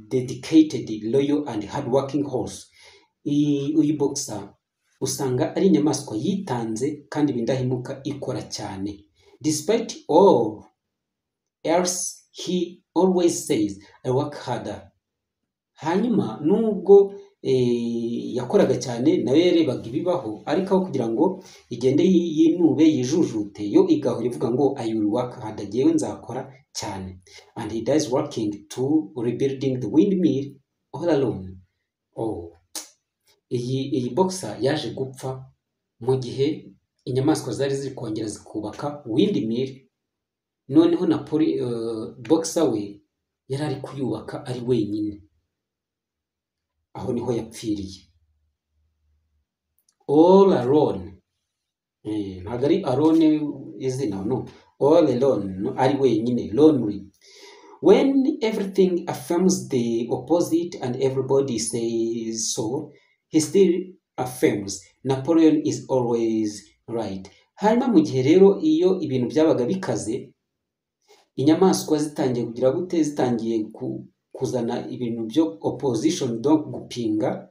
dedicated, loyal and hardworking horse. Uyu Boxer usanga ari inyamaswa yitanze kandi bindahemuka, ikora cyane. Despite all else, he always says, "I work harder." Hanyuma nubwo yakoraga cyane, nawe yarebaga ibibaho, ariko aho kugira ngo igende yinube, yijujute, yo igahora ivuga ngo "I will work harder", jyewe nzakora cyane. And he dies working to rebuilding the windmill all alone. Oh, iyi Boxer yaje gupfa mu gihe inyamaswa zari ziri kongera zikubaka windmill. Noneho na poli, Boxer we yari ari kuyubaka ari wenyine. Aho niho yapfiriye, all alone. Ntabwo ari alone izina, no, all alone, no, ari wenyine, lonely. When everything affirms the opposite and everybody says so, he still affirms, "Napoleon is always right." Hanyuma mu gihe rero iyo ibintu byabaga bikaze, inyamaswa zitangiye kugira gute? Zitangiye kuzana ibintu byo opposition, donc gupinga,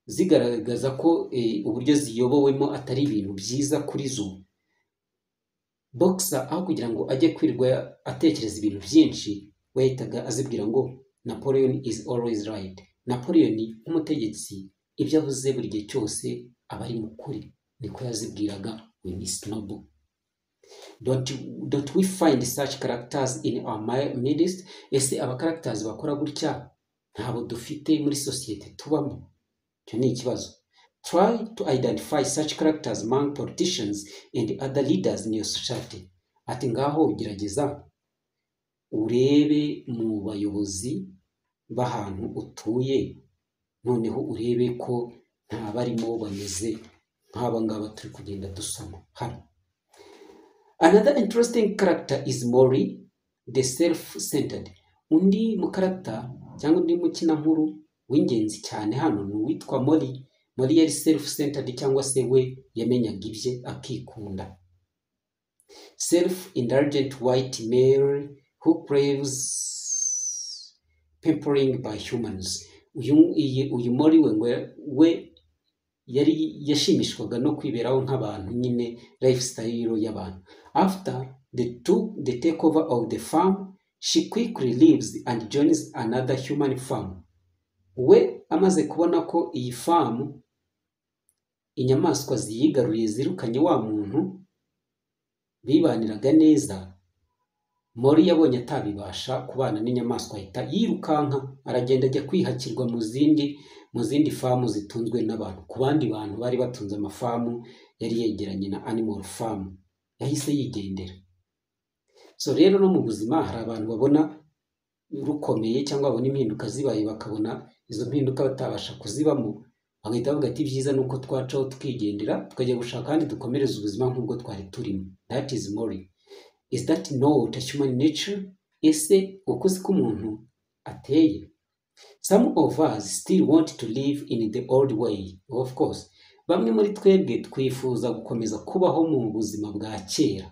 zigaragaza ko uburyo ziyobowemo atari ibintu byiza kuri zo, Boxer aho kugira ngo ajye kwirirwa atekereza ibintu byinshi, we yahitaga azibwira ngo "Napoleon is always right." Napoleon nk'umutegetsi, ibyo avuze buri gihe cyose aba ari mu kuri. Niko yazibwiraga. We miss Noble. Don't we find such characters in our midst? Ese aba characters bakora gutya ntabo dufite muri sosiyete tubamo? Icyo ni ikibazo. Try to identify such characters among politicians and other leaders in your society. Ati ngaho gerageza urebe mu bayobozi b'ahantu utuye, noneho urebe ko nta barimo bameze nk'aba ngaba turi kugenda dusoma hano. Another interesting character is Molly, the self-centered. Undi mu character cyangwa undi mukinankuru w'ingenzi cyane hano ni uwitwa Molly. Molly yari self-centered, cyangwa se we yamenyaga ibye akikunda. Self-indulgent white male who craves pampering by humans. Uyu Molly we ngo we yari yashimishwaga no kwiberaho nk'abantu nyine, lifestyle y'abantu. After the takeover of the farm, she quickly leaves and joins another human farm. We amaze kubona ko iyi farm inyamaswa ziyigaruriye, zirukanye wa muntu bibaniraga neza, Molly yabonye atabibasha kubana n'inyamaswa, ahita yirukanka, aragenda, ajya kwihakirwa mu zindi farm zitunzwe n'abantu, ku bandi bantu bari batunze amafarm yari yegeranye na Animal Farm. Yahise yigendera. So rero no mu buzima hari abantu babona rukomeye, cyangwa babona impinduka zibaye, bakabona izo mpinduka batabasha kuzibamo, bagahita bavuga ati ibyiza ni uko twacaho tukigendera, tukajya gushaka kandi dukomereza ubuzima nk'ubwo twari turimo. That is Molly. Is that not a human nature? Ese uko siko umuntu ateye? Some of us still want to live in the old way. Of course, Bamwe muri twebwe twifuza gukomeza kubaho mu buzima bwa kera.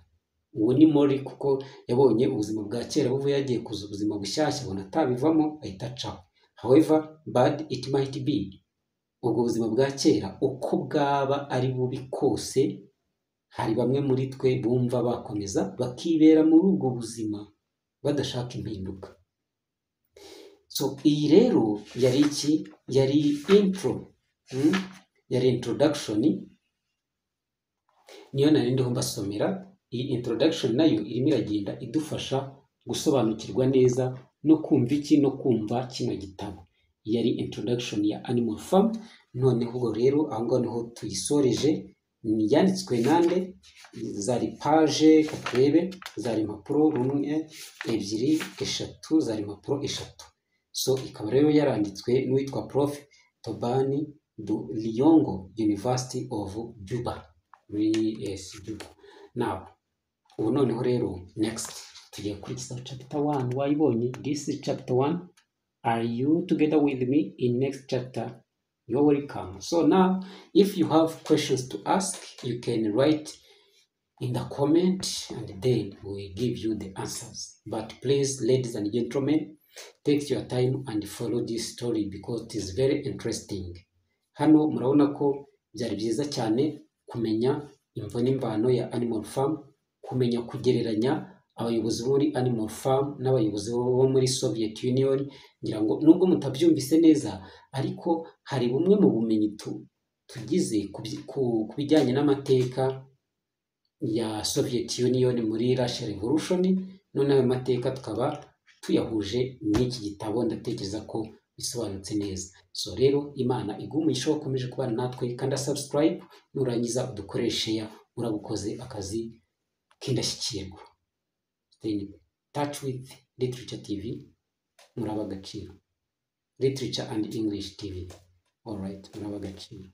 Uwo ni Mori, kuko yabonye ubuzima bwa kera buvuye, yagiye kuza ubuzima bushyashya, abona atabivamo, ahita acaho. However bad it might be, ubwo buzima bwa kera uko bwaba ari bubi kose, hari bamwe muri twe bumva bakomeza bakibera muri ubwo buzima badashaka impinduka. So iyi rero yari iki? Yari intro, Yari introduction, niyo nari ndiho mbasomera. Iyi introduction nayo irimo iragenda idufasha gusobanukirwa neza no kumva iki, no kumva kino gitabo. Yari introduction ya Animal Farm. Noneho ubwo rero aho ngaho niho tuyisoreje. Yanditswe nande? Zari page, katurebe, zari impapuro rumwe, ebyiri, eshatu, zari impapuro 3. So ikaba rero yaranditswe n'uwitwa Prof Taban Do Liyongo, University of Juba, muri Juba. Now ubu noneho rero next tugiye gukurikiza chapter 1. Wayibonye? This is chapter 1. Are you together with me in next chapter? You're welcome. So now if you have questions to ask, you can write in the comment and then we give you the answers. But please, ladies and gentlemen, take your time and follow this story because it is very interesting. Hano murabona ko byari byiza cyane kumenya imvo n'imvano ya Animal Farm, kumenya kugereranya abayobozi bo muri Animal Farm n'abayobozi bo muri Soviet Union. Ngira ngo nubwo mutabyumvise neza, ariko hari bumwe mu bumenyi tugize ku bijyanye n'amateka ya Soviet Union muri Russia Revolution. None ayo mateka tukaba tuyahuje n'iki gitabo, ndatekereza ko bisobanutse neza. So rero Imana iguhe umugisha, wakomeje kubana natwe. Kanda subscribe, nurangiza udukorere share, urabukoze akazi k'indashyikirwa. Stay in touch with Literature TV, muraba agaciro. Literature and English TV, alright, muraba agaciro.